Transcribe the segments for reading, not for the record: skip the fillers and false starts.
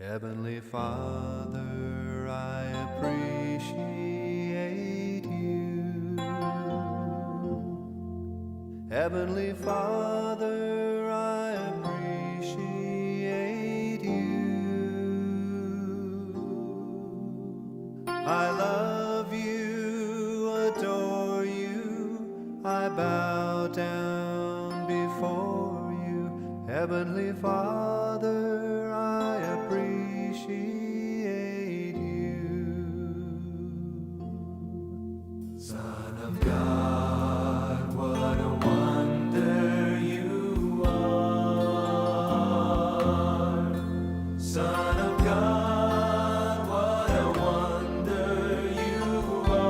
Heavenly Father, I appreciate you. Heavenly Father, I appreciate you. I love you, adore you, I bow down before you. Heavenly Father, I appreciate you. Son of God, what a wonder you are. Son of God, what a wonder you are.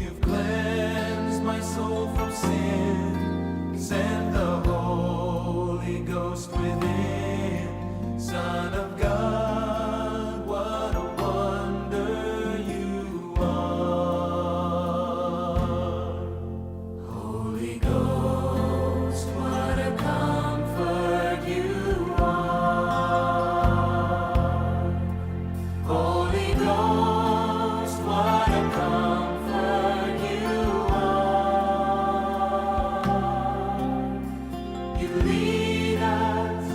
You've cleansed my soul from sin, sent the Holy Ghost within. Son of God, what a wonder you are. Holy Ghost, what a comfort you are. Holy Ghost, what a comfort you are. You lead us,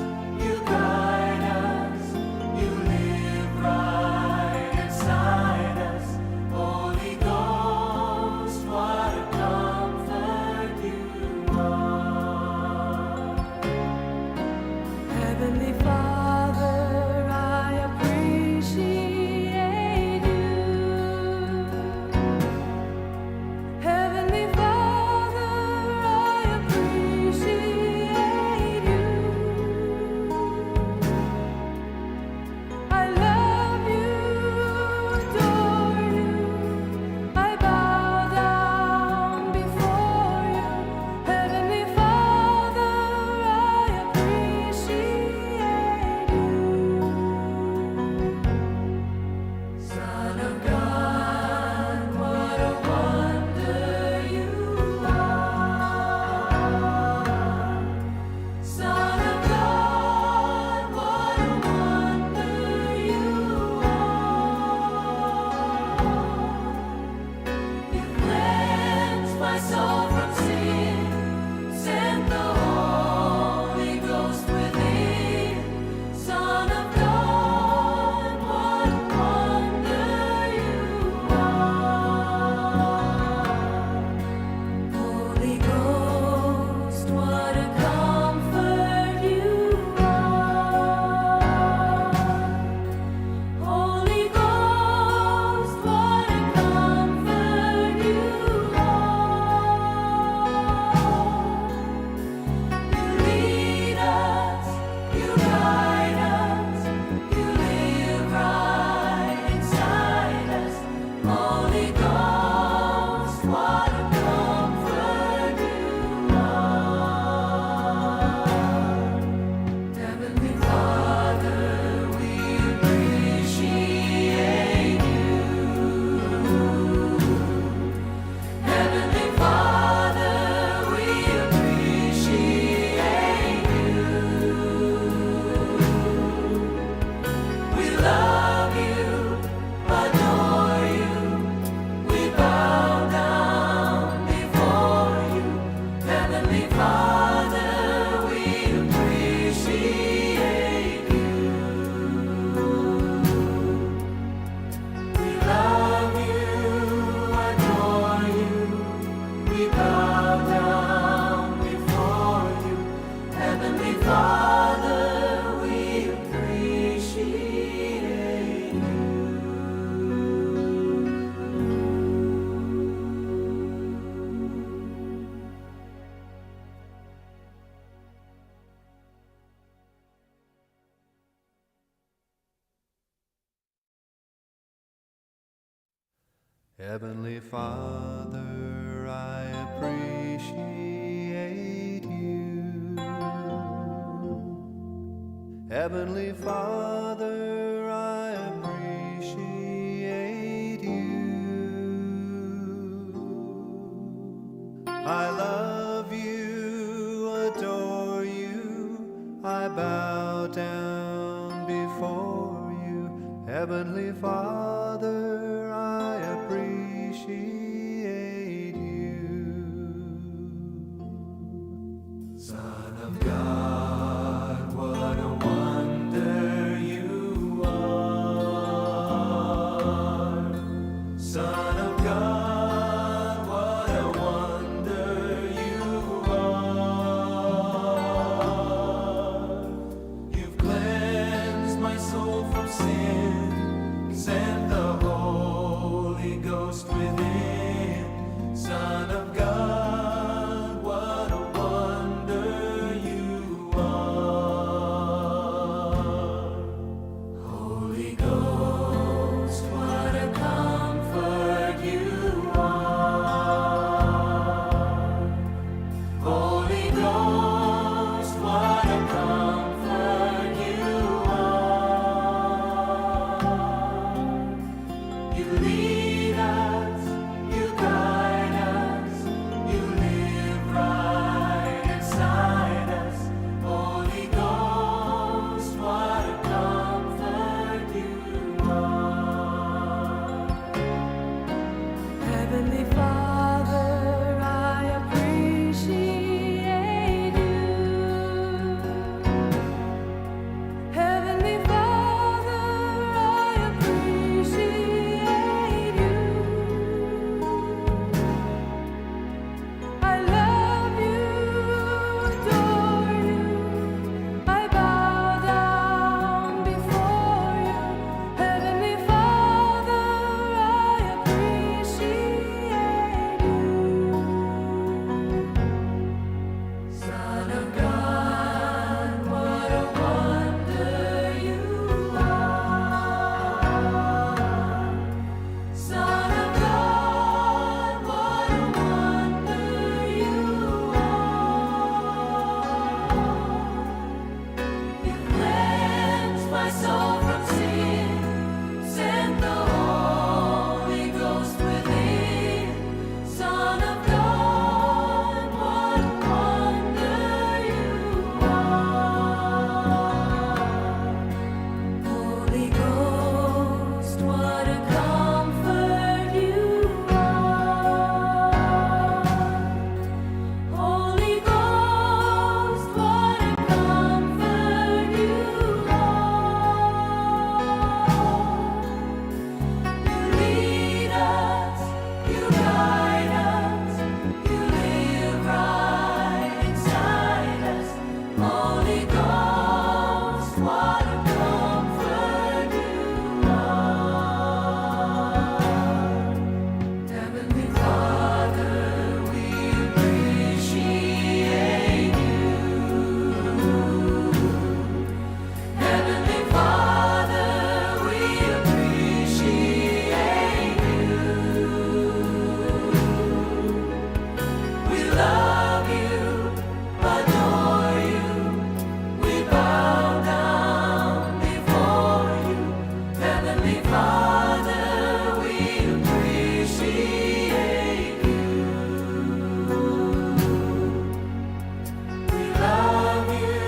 you guide us, you live right inside us. Holy Ghost, what a comfort you are. Heavenly Father, I appreciate you. Heavenly Father, I appreciate you. I love you, adore you. I bow down before you. Heavenly Father, I appreciate you. Son of God, what a wonder you are. Son of God, what a wonder you are. You cleansed my soul from sin, sent the Holy Ghost within. Son of God, what a wonder you are. Holy Ghost, what a comfort you are. Holy Ghost, what a comfort you are. You lead us, you guide us, you live right inside us. Holy Ghost, what a comfort you are. Heavenly Father, we appreciate you. Heavenly Father, we appreciate you. We love you, adore you. We bow down before you. Heavenly Father, we appreciate you. We love you, adore you. We bow down before you. Heavenly Father, we appreciate you. Heavenly Father, I appreciate you. Heavenly Father, I appreciate you. I love you, adore you, I Bow down before you. Heavenly Father, I appreciate you. Son of God, what a wonder you are. Son of God, what a wonder you are. You've cleansed my soul from sin, sent the Holy Ghost within. Son of God, what a wonder you are. Holy Ghost, what a comfort you are. Holy Ghost, what a comfort you are. You lead us, you guide us, you live right inside us. Holy Ghost, what a comfort you are. Heavenly Father, I appreciate you. Heavenly Father, I appreciate you. I love you, adore you. I bow down before you. Heavenly Father, I appreciate you. Son of God, what a wonder you are. Son of God, what a wonder you are. You cleansed my soul from sin, sent the Holy Ghost within. Son of God, what a wonder you are. Holy Ghost, what a comfort you are. Holy Ghost, what a comfort you are. You lead us, you guide us, you live right inside us. Holy Ghost, what a comfort you are. Heavenly Father, we appreciate you. Heavenly Father, we appreciate you. We love you, adore you. We bow down before you. Heavenly Father, we appreciate you. We love you,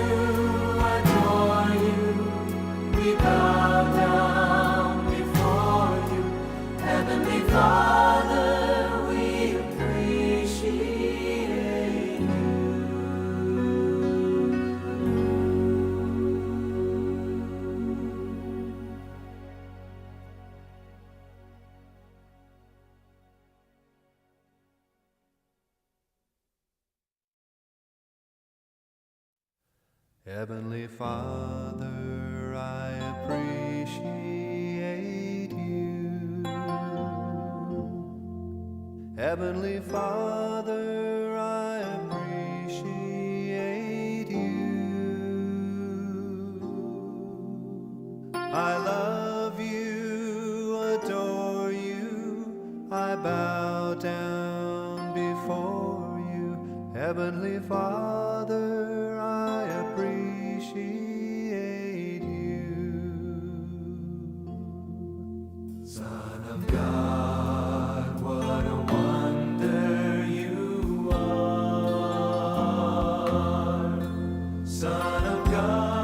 adore you. We bow down before you. Heavenly Father, we appreciate you. Heavenly Father, I appreciate you. Heavenly Father, I appreciate you. I love you, adore you, I bow down before you. Heavenly Father, I appreciate you. Son of God, what a wonder you are. Son of God,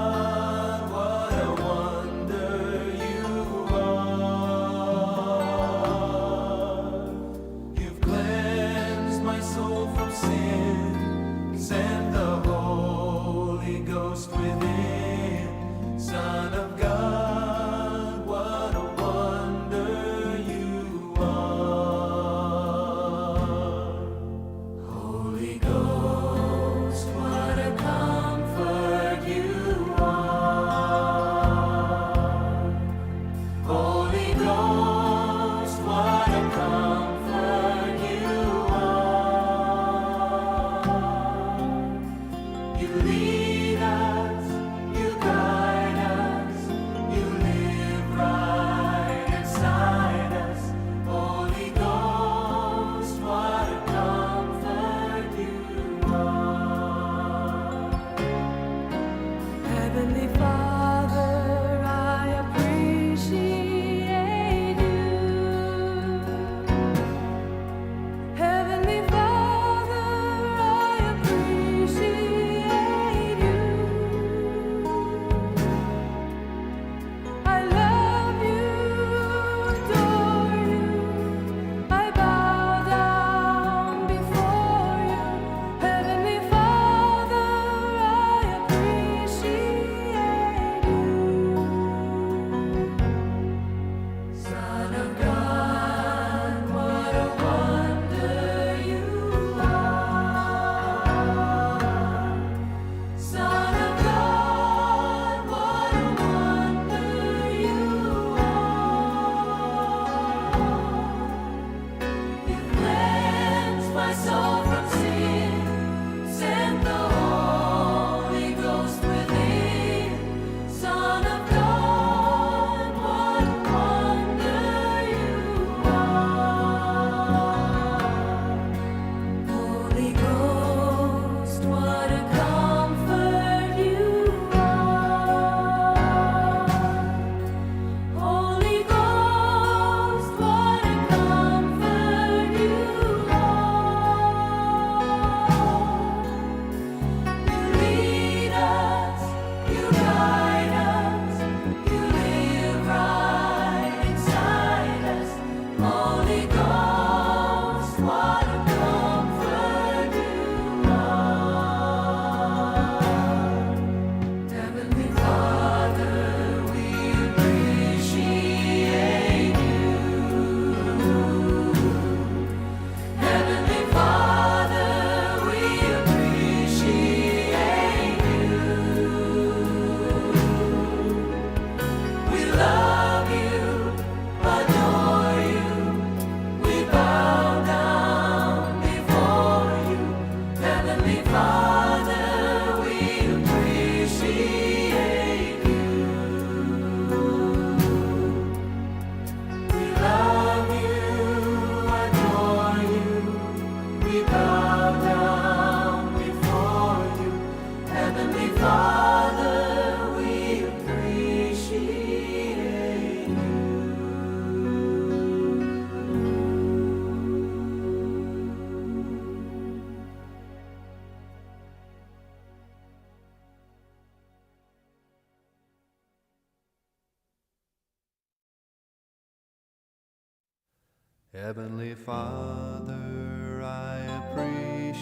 Heavenly Father, I appreciate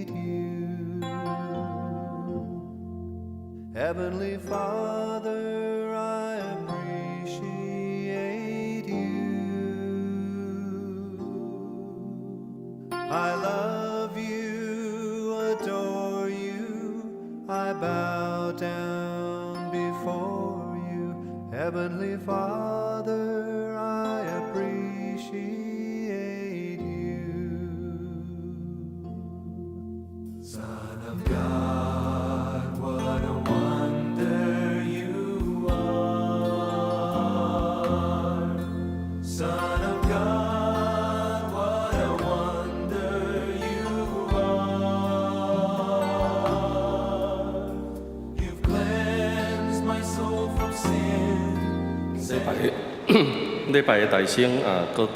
you. Heavenly Father, I appreciate you. I love you, adore you, I bow down before you. Heavenly Father, I appreciate you. Son of God, what a wonder you are. Son of God, what a wonder you are. You've cleansed my soul from sin. 禮拜禮拜的大聲啊，閣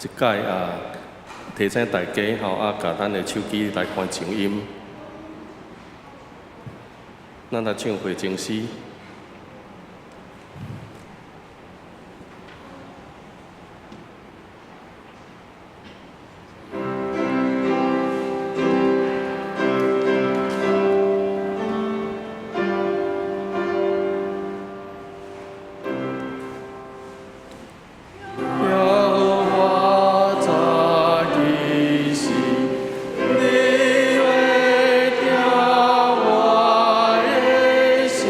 一擺啊，提醒大家吼啊，共咱的手機來關靜音。咱來唱回程詩。耶和華早起時，你會聽我的聲。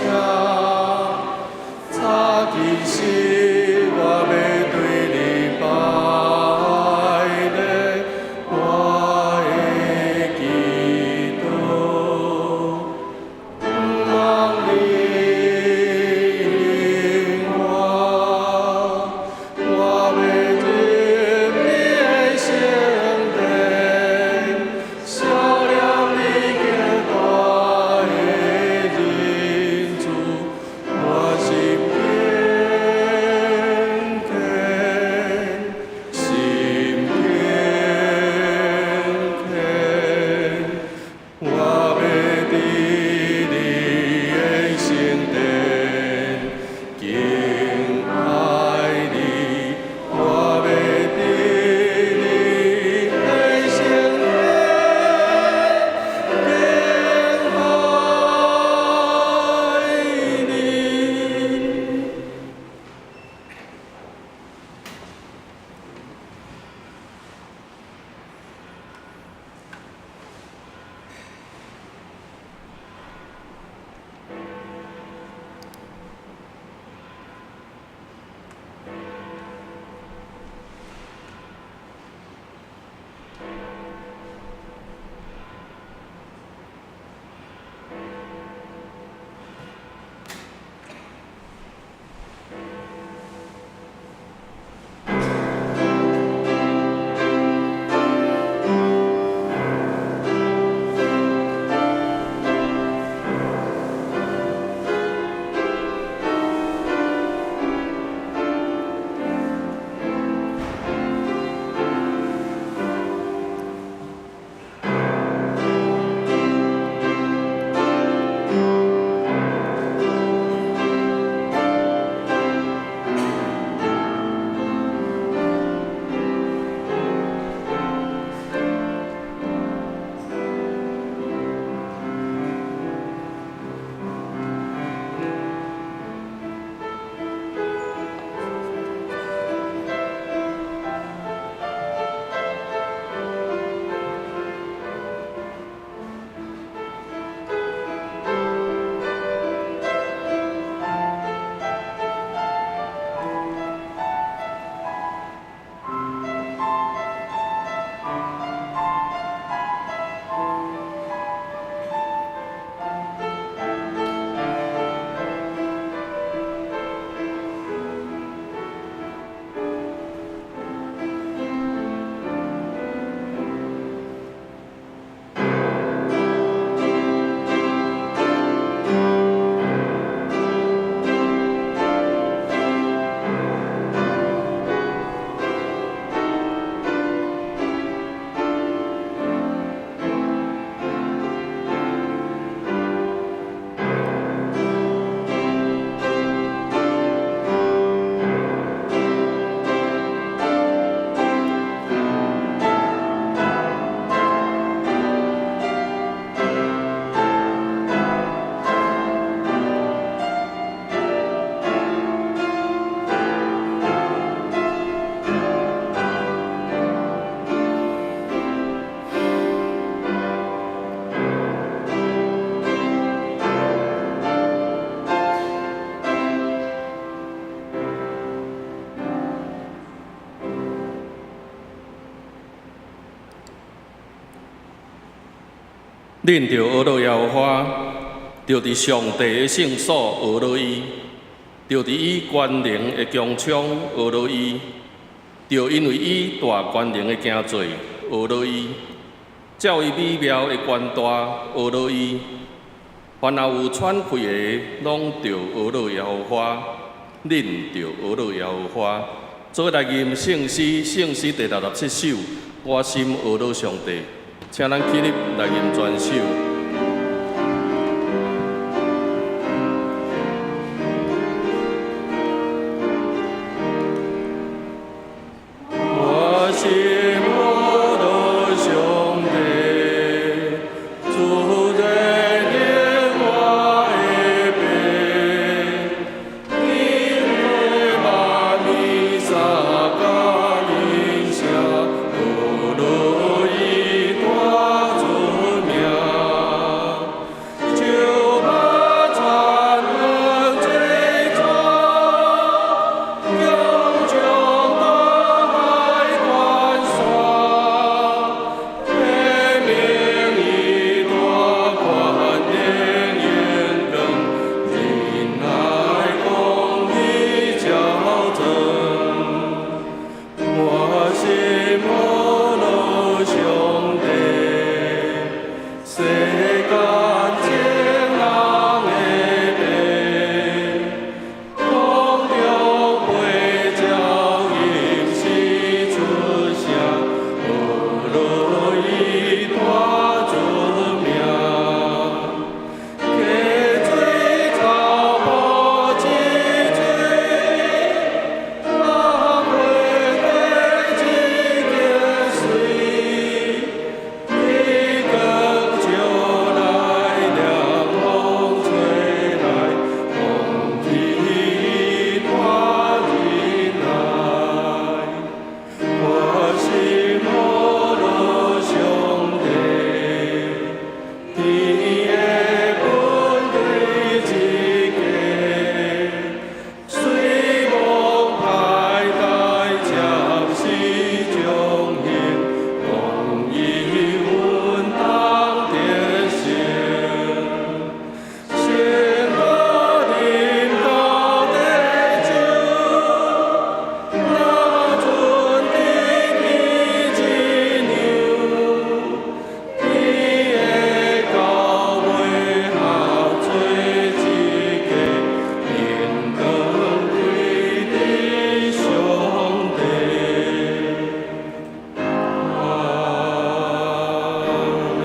恁著學樂耶和華，著佇上帝的聖所學樂伊，著佇伊權能的穹蒼學樂伊，著因為伊大權能的行做學樂伊，照伊美妙的權大學樂伊。凡若有喘氣的，攏著學樂耶和華，恁著學樂耶和華。做伙來吟聖詩，聖詩第67首，我心學樂上帝，請咱起立來吟全首。我心學樂上帝，主認領我的父，經過萬里山佮人聲，學樂伊大出名。石馬川水走，強將大海關山，天明伊大權能榮光，仁愛公義照真。我心學樂上帝，世間眾人的父，空中飛鳥吟詩出聲，學樂伊大出名。溪水草埔一水，人花過一間水，日光照來涼風吹來，空氣大仁愛。我心學樂上帝，天的本對一家，雖望歹代暫時將行，公義穩當得勝。勝過啉到地酒，若准得彼一娘，天的到尾合做一家，榮光歸佇上帝。阿們。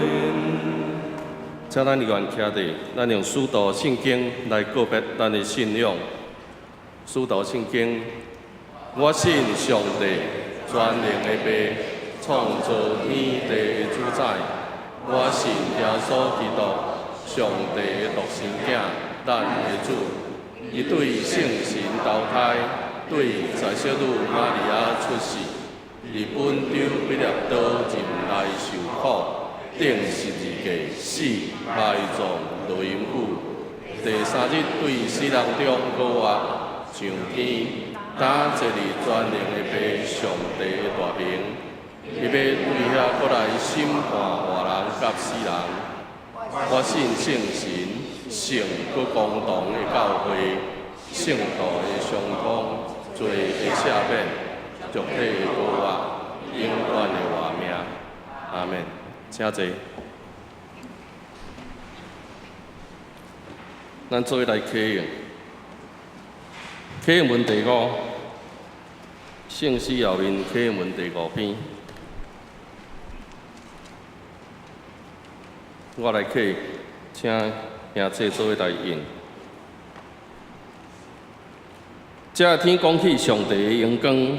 請咱願徛佇，咱用使徒信經來告別咱的信仰。使徒信經，我信上帝全能的父，創造天地的主宰。我信耶穌基督，上帝的獨生囝，咱的主。伊對聖神投胎，對宰洗女瑪利亞出世，佇本丟彼拉多入來受苦，釘十字架死，埋葬落陰府。第三日對死人中復活，上天，擔坐佇全能的父上帝的大爿。伊欲對遐閣來審判活人佮死人。我信聖神，聖閣公同的教會，聖徒的相通，罪的赦免，肉體的復活，永遠的活命。阿們。請坐。咱做伙來啟應，啟應文第五，聖詩後面啟應文第五篇，我來啟，請兄姊做伙來應。這天講起上帝的榮光，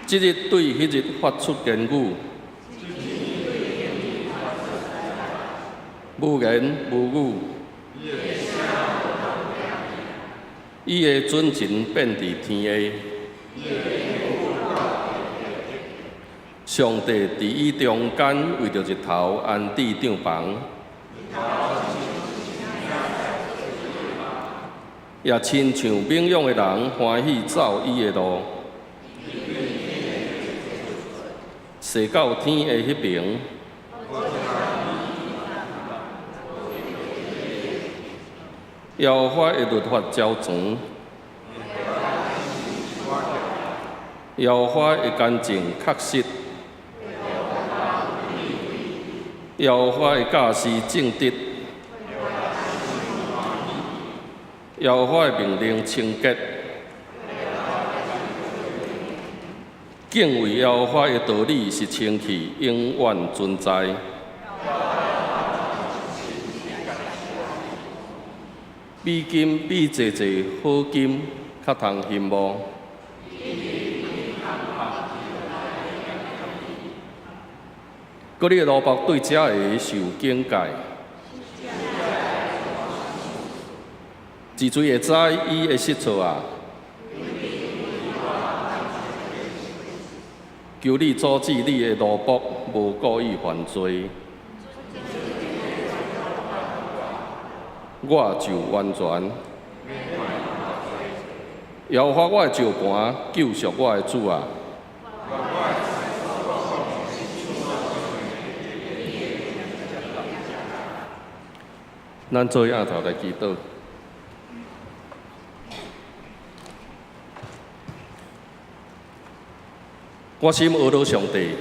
這日對彼日發出言語，無言無語。伊的準繩遍佇天下，上帝佇伊中間為著日頭安置帳棚，也親像冥養的人歡喜走伊的路。踅到天的彼爿。耶和華的律法皎全，耶和華的乾淨確實，耶和華的教示正直，耶和華的命令清潔。敬畏耶和華的道理是清氣，永遠存在。比金比濟濟好金較通欣慕。閣你的奴僕對這个受警戒，是誰會知伊的失錯啊？求你阻止你的奴僕無故意犯罪，我就完全。耶和華我的石磐，救贖我的主啊！咱做額頭來祈禱。我心阿羅上帝，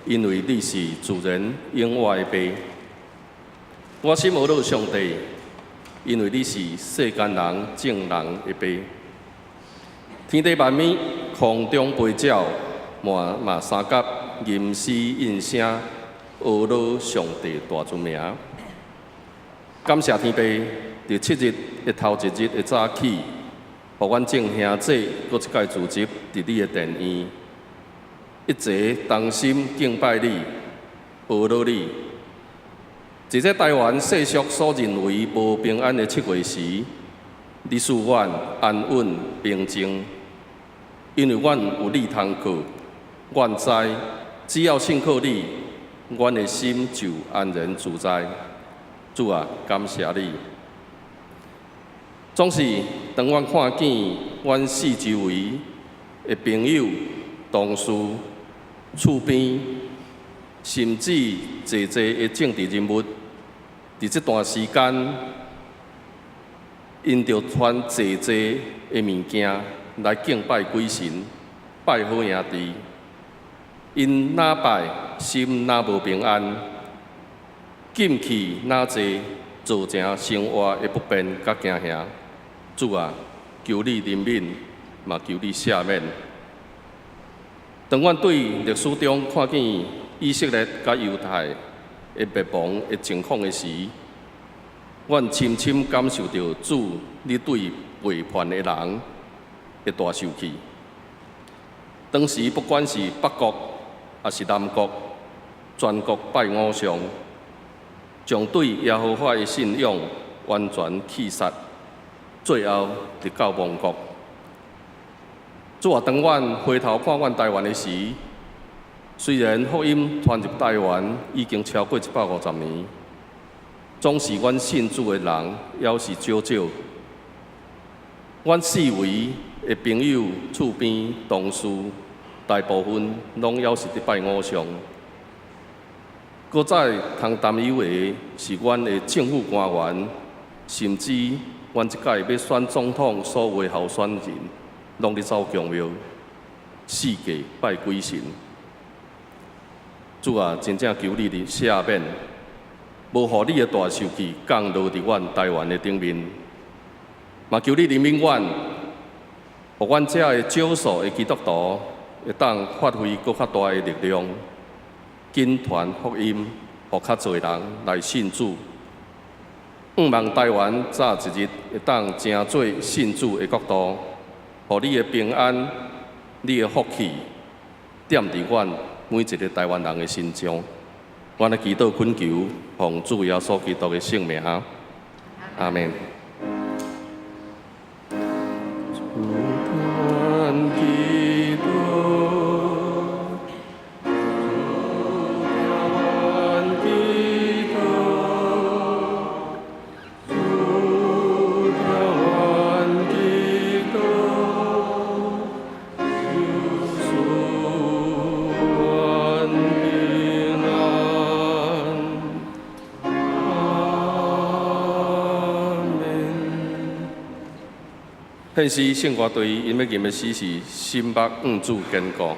因為你是自然永活的爸。我心阿羅上帝，因為你是世間人眾人的爸。天地萬物，空中飛鳥，嘛嘛三甲吟詩應聲，阿羅上帝大尊名。感謝天父，佇七日的頭一日的早起，予阮眾兄弟閣一擺聚集佇你的殿院，一齊同心敬拜你，阿羅你。佇這台灣世俗所認為無平安的七月時，你賜阮安穩平靜，因為阮有你通靠，阮知只要信靠你，阮的心就安然自在。主啊，感謝你。總是當阮看見阮四周圍的朋友、同事、厝邊，甚至濟濟的政治人物，佇這段時間，𪜶著傳濟濟的物件來敬拜鬼神、拜好兄弟。𪜶若拜，心若無平安，禁去若濟，造成生活的不便佮驚嚇。主啊，求你憐憫，嘛求你赦免。當阮對歷史中看見以色列佮猶太的滅亡的情況的時，阮深深感受著主你對背叛的人的大受氣。當時不管是北國抑是南國，全國拜偶像，將對耶和華的信仰完全棄殺，最後直到亡國。主啊，當阮回頭看阮台灣的時，雖然福音傳入台灣已經超過150年，總是阮信主的人猶是少少。阮四圍的朋友、厝邊、同事，大部分攏猶是佇拜偶像。閣再通擔憂的是，阮的政府官員，甚至阮這屆欲選總統所有的候選人，攏佇走宮廟，四界拜鬼神。主啊，真正求你赦免，無予你的大受氣降落佇阮台灣的頂面，嘛求你憐憫阮，予阮遮的少數的基督徒會當發揮閣較大的力量，緊傳福音，予較濟人來信主。向望台灣早一日會當成做信主的國度，予你的平安、你的福氣，踮佇阮每一个台灣人的身上。阮來祈禱懇求，奉主耶穌基督的聖名，阿們。主基督，主基督，主基督，救贖阮。獻詩聖歌隊𪜶欲吟的詩是心目向主堅固。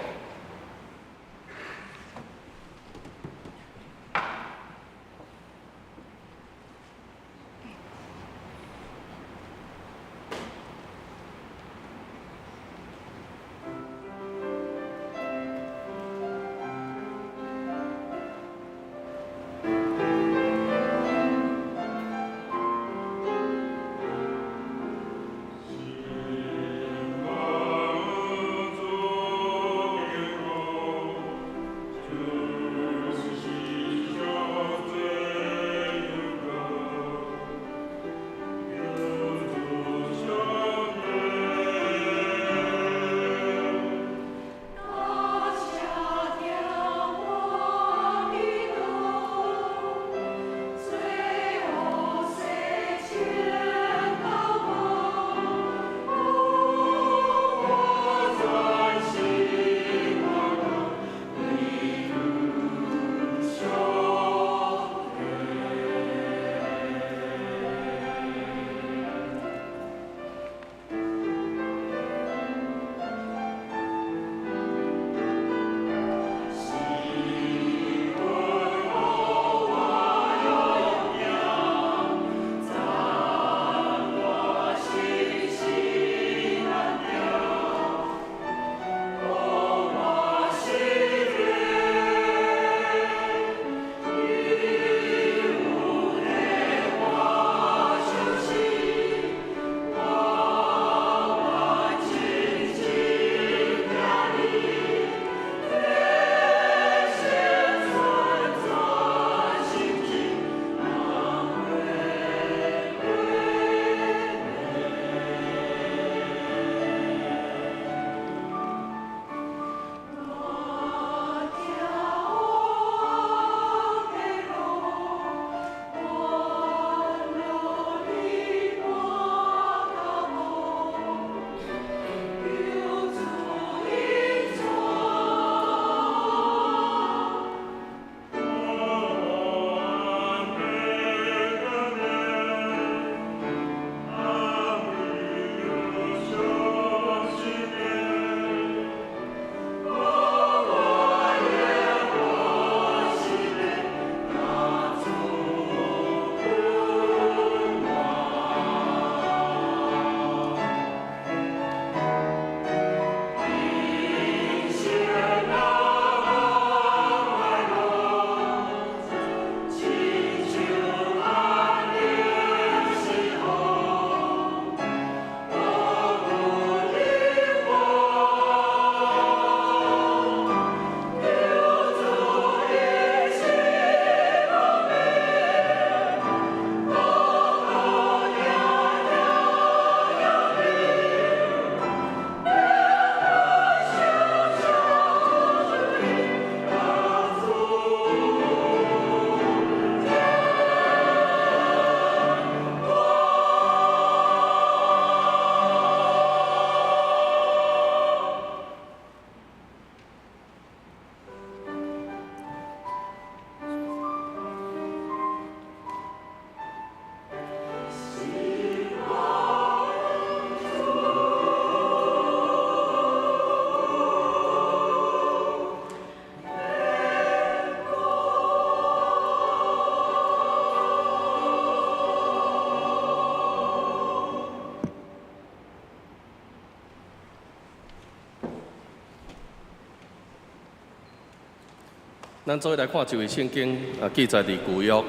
咱做伙來看這位聖經啊，記載佇舊約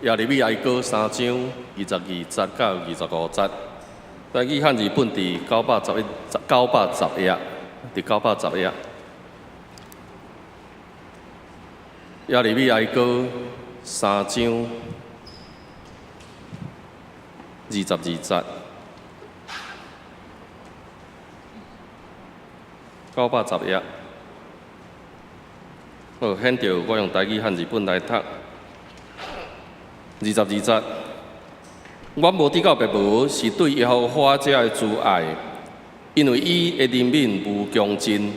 耶利米哀歌三章22節到25節。台語漢字本佇911、910頁，佇910頁。耶利米哀歌三章22節，910頁。好，現著我用台語漢字本來讀。22節，阮無得到別無，是對耶和華這的慈愛，因為伊的憐憫無窮盡。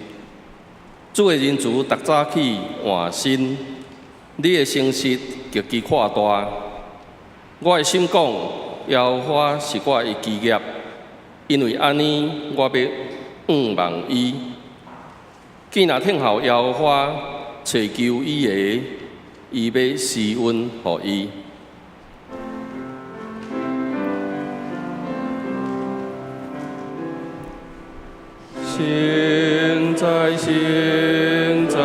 主的仁慈逐早起換新，你的誠實極其闊大。我的心講，耶和華是我的基業，因為按呢，我欲仰望伊。既若聽候耶和華，揣求伊的，伊欲施恩予伊。聖哉，聖哉，聖哉，我心虔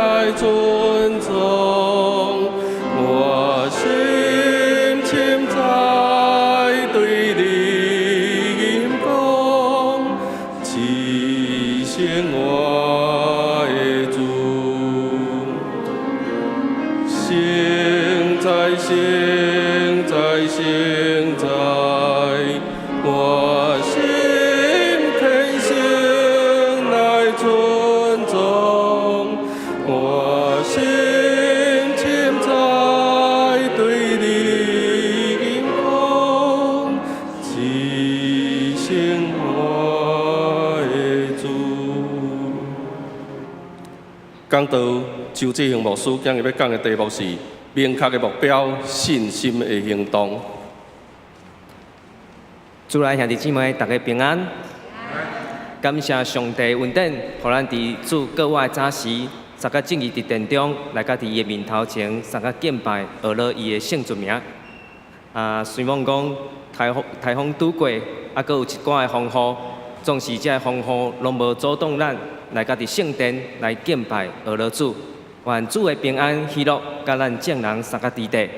誠來尊崇，我心深知對你講，至聖我的主。聖哉，聖哉，聖哉，我心虔誠來尊崇，我心深知對你講，至聖我的主。講道周志雄牧師今日欲講的題目是明確的目標，信心的行動。主內兄弟姊妹，大家平安。感謝上帝恩典，予咱佇主過活的早時，相佮正義佇殿中，來佮佇伊的面頭前，相佮敬拜，學了伊的聖尊名。啊，雖罔講颱風颱風拄過，啊，閣有一寡的風雨，總是這个風雨攏無阻擋咱來佮佇聖殿來敬拜，學了主。願主的平安喜樂，佮咱眾人相佮佇底。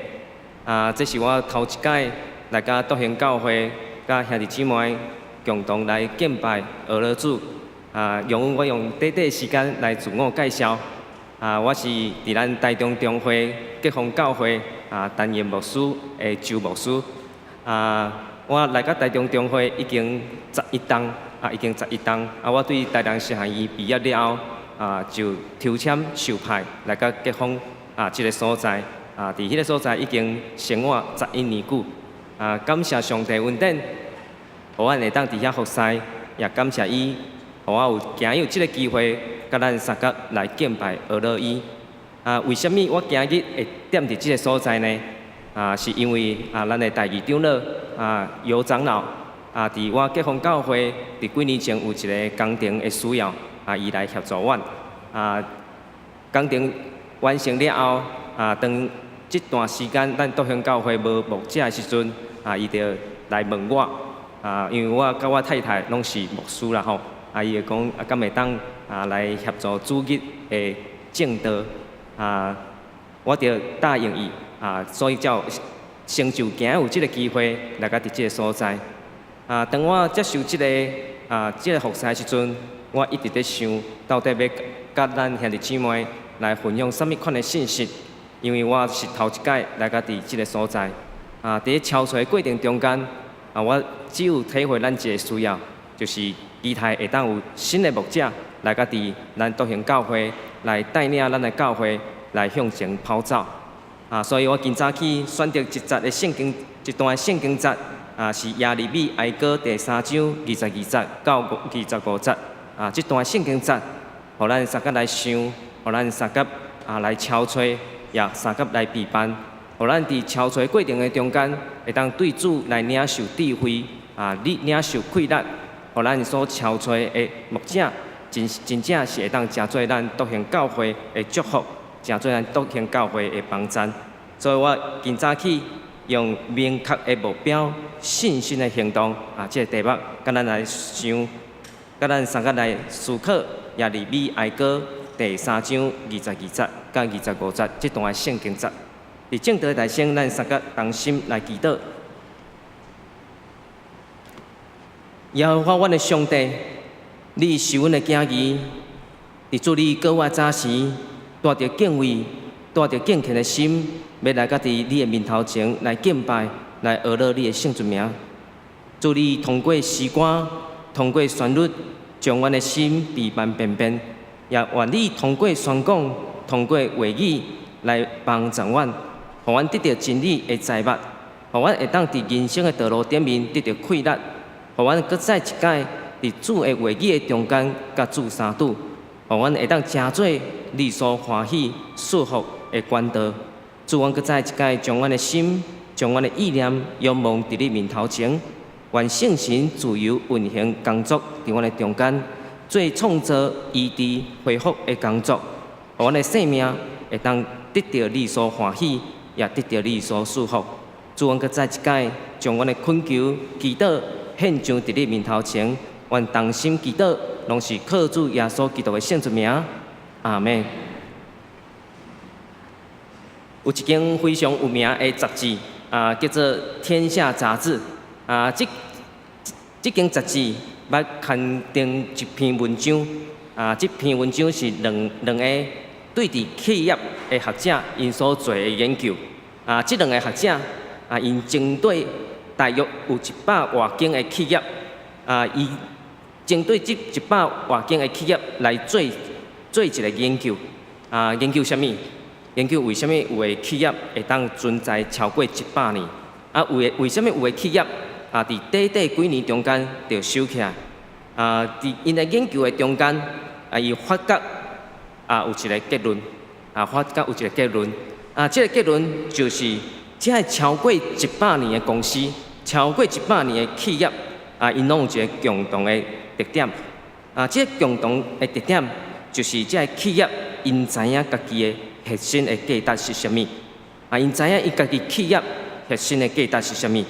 啊，這是我頭一擺來佮篤興教會，佮兄弟姊妹共同來敬拜學了主。啊，容許我用短短時間來自我介紹。啊，我是佇咱台中中會結風教會啊擔任牧師的周牧師。啊，我來到台中中會已經11冬，啊，已經十一冬。啊，我對台南神學院畢業了後，啊，就抽籤受派來到結風啊這个所在。啊，佇彼个所在已經生活11年久。啊，感謝上帝恩典，予阮會當佇遐服侍，也感謝伊，予我有今日有這个機會，佮咱相佮來敬拜學了伊。啊，為啥物我今日會踮佇這个所在呢？啊，是因為啊，咱的大二長老啊，尤長老啊，佇我結風教會佇幾年前有一个工程的需要，啊，伊來協助阮。啊，工程完成了後，啊，當這段時間咱篤興教會無牧者的時陣，啊，伊就來問我，啊，因為我佮我太太攏是牧師啦吼，啊，伊會講啊，敢會當啊來協助主日的證道，啊，我就答應伊，啊，所以才有成就今日有這个機會來到佇這个所在。啊，當我接受這个啊這个服侍的時陣，我一直咧想，到底欲佮咱兄弟姊妹來分享啥物款的信息。因為我是頭一擺來到佇這个所在，啊，佇咧敲揣的過程中間，啊，我只有體會咱一个需要，就是期待會當有新的牧者來到佇咱篤興教會來帶領咱的教會來向前跑走。啊，所以我今早起選擇一節的聖經，一段的聖經節，啊，是耶利米哀歌第三章22節到25節。啊，這段聖經節，予咱相佮來想，予咱相佮啊來敲揣。也相佮來備辦，予咱佇敲揣過程的中間，會當對主來領受智慧，啊，你領受氣力，予咱所敲揣的牧者，真真正是會當成做咱篤興教會的祝福，成做咱篤興教會的幫贊。所以我今早起用明確的目標、信心的行動，啊，這个題目，佮咱來想，佮咱相佮來思考耶利米哀歌第三章22節佮25節這段的聖經節。佇證道台先，咱相佮同心來祈禱。耶和華，阮的上帝，你是阮的囝兒，佇主你過活早時，帶著敬畏、帶著敬虔的心，欲來到佇你的面頭前來敬拜、來學了你的聖尊名。主你通過詩歌、通過旋律，將阮的心備辦便便，也願你通過宣講、通過話語來幫助阮，予阮得著真理的財物，予阮會當佇人生的道路頂面得著氣力，予阮閣再一擺佇主的話語的中間佮主相拄，予阮會當成做你所歡喜、祝福的管道。主，阮閣再一擺將阮的心、將阮的意念仰望佇你面頭前，願聖神自由運行工作佇阮的中間，做創造、醫治、恢復的工作，予阮的生命會當得著你所歡喜，也得著你所祝福。主，阮閣再一擺將阮的懇求、祈禱獻上佇你面頭前，願同心祈禱，攏是靠主耶穌基督的聖名。阿們。有一間非常有名的雜誌啊，叫做《天下雜誌》啊。這間雜誌捌刊登一篇文章啊，這篇文章是兩個對佇企業的學者𪜶所做的研究啊。這兩個學者啊，𪜶針對大約有一百外間的企業啊，伊針對這一百外間的企業來做一個研究啊，研究啥物？研究為啥物有的企業會當存在超過一百年？啊，有的為啥物有的企業啊，佇短短幾年中間就收起來？啊，佇𪜶的研究的中間，啊，伊發覺啊，有一個結論，啊，發覺有一個結論，啊，這個結論就是，這个超過一百年的公司，超過一百年的企業，啊，𪜶攏有一個共同的特點，啊，這個共同的特點就是這个企業𪜶知影家己的核心的價值是啥物？啊，𪜶知影伊家己企業核心的價值是啥物？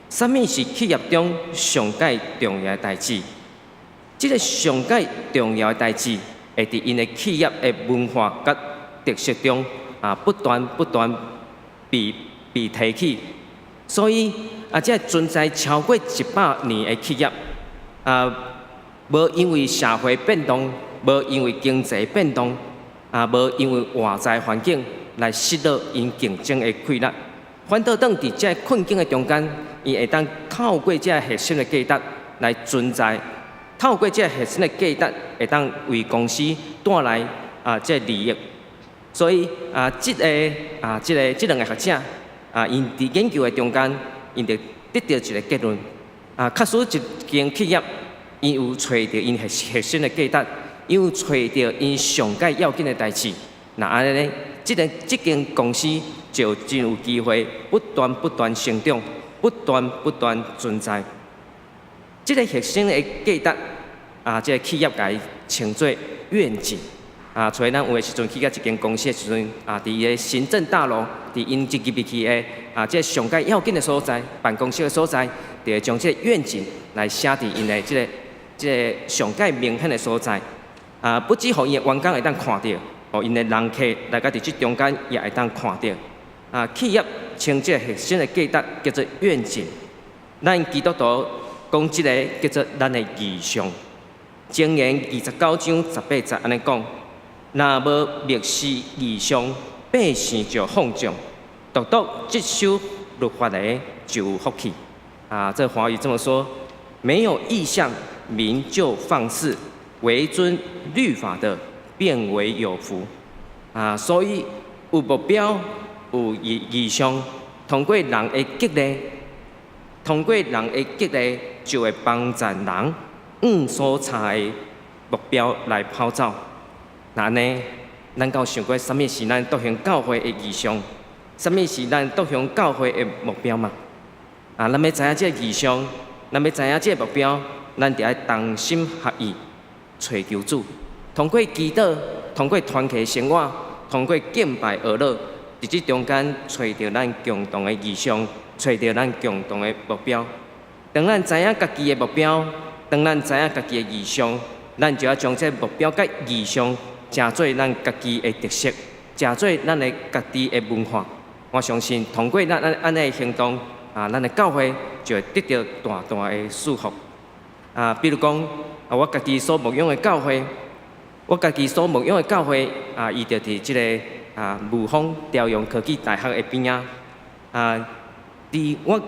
啥物是企業中上蓋重要的代誌？這个上蓋重要的代誌，會佇𪜶的企業的文化佮特色中啊，不斷不斷被提起。所以啊，這个存在超過一百年的企業啊，無因為社會變動，無因為經濟變動，啊，無因為外在環境來失落𪜶競爭的氣力，反倒當佇這个困境的中間，伊會當透過這个核心的價值來存在，透過這个核心的價值，會當為公司帶來啊這个利益。所以啊，這个啊，這个這兩个學者啊，𪜶佇研究的中間，𪜶就得著一个結論啊，確實一間企業，𪜶有揣著𪜶核心的價值，伊有揣著𪜶上蓋要緊的代誌，若按呢，這間公司就真有機會不斷不斷成長，不斷不斷存在。這个核心的價值啊，這个企業共伊稱做願景啊。所以咱有的時陣去到一間公司的時陣啊，佇伊的行政大樓，佇𪜶一入去的啊，這个上蓋要緊的所在，辦公室的所在，就會將這个願景來寫佇𪜶的這個上蓋明顯的所在。啊，不只予𪜶的員工會當看著，予𪜶的人客來到佇這中間也會當看著。啊，企業稱這个核心的價值叫做願景，咱基督徒講這个叫做咱的異象。箴言29章18節按呢講：若無默視異象，百姓就放縱；獨獨執守律法的就有福氣。啊，這華語這麼說：沒有異象，民就放肆；惟遵律法的，便為有福。啊，所以有目標、有異象，通過人的激勵，通過人的激勵，就會幫助人向所差的目標來跑走。那按呢，咱敢有想過，啥物是咱獨行教會的異象？啥物是咱獨行教會的目標嗎？啊，咱欲知影這个異象，咱欲知影這个目標，咱著愛同心合意揣求主，通過祈禱，通過團契生活，通過敬拜哀禱，佇這中間揣著咱共同的異象，揣著咱共同的目標。當咱知影家己的目標，當咱知影家己的異象，咱就愛將這个目標佮異象，成做咱家己的特色，成做咱的家己的文化。我相信，通過咱按呢的行動，啊，咱的教會就會得著大大的祝福。啊，比如講，啊，我家己所牧養的教會，我家己所牧養的教會，啊，伊就佇這个啊霧峰朝陽科技大學的邊仔。啊，佇我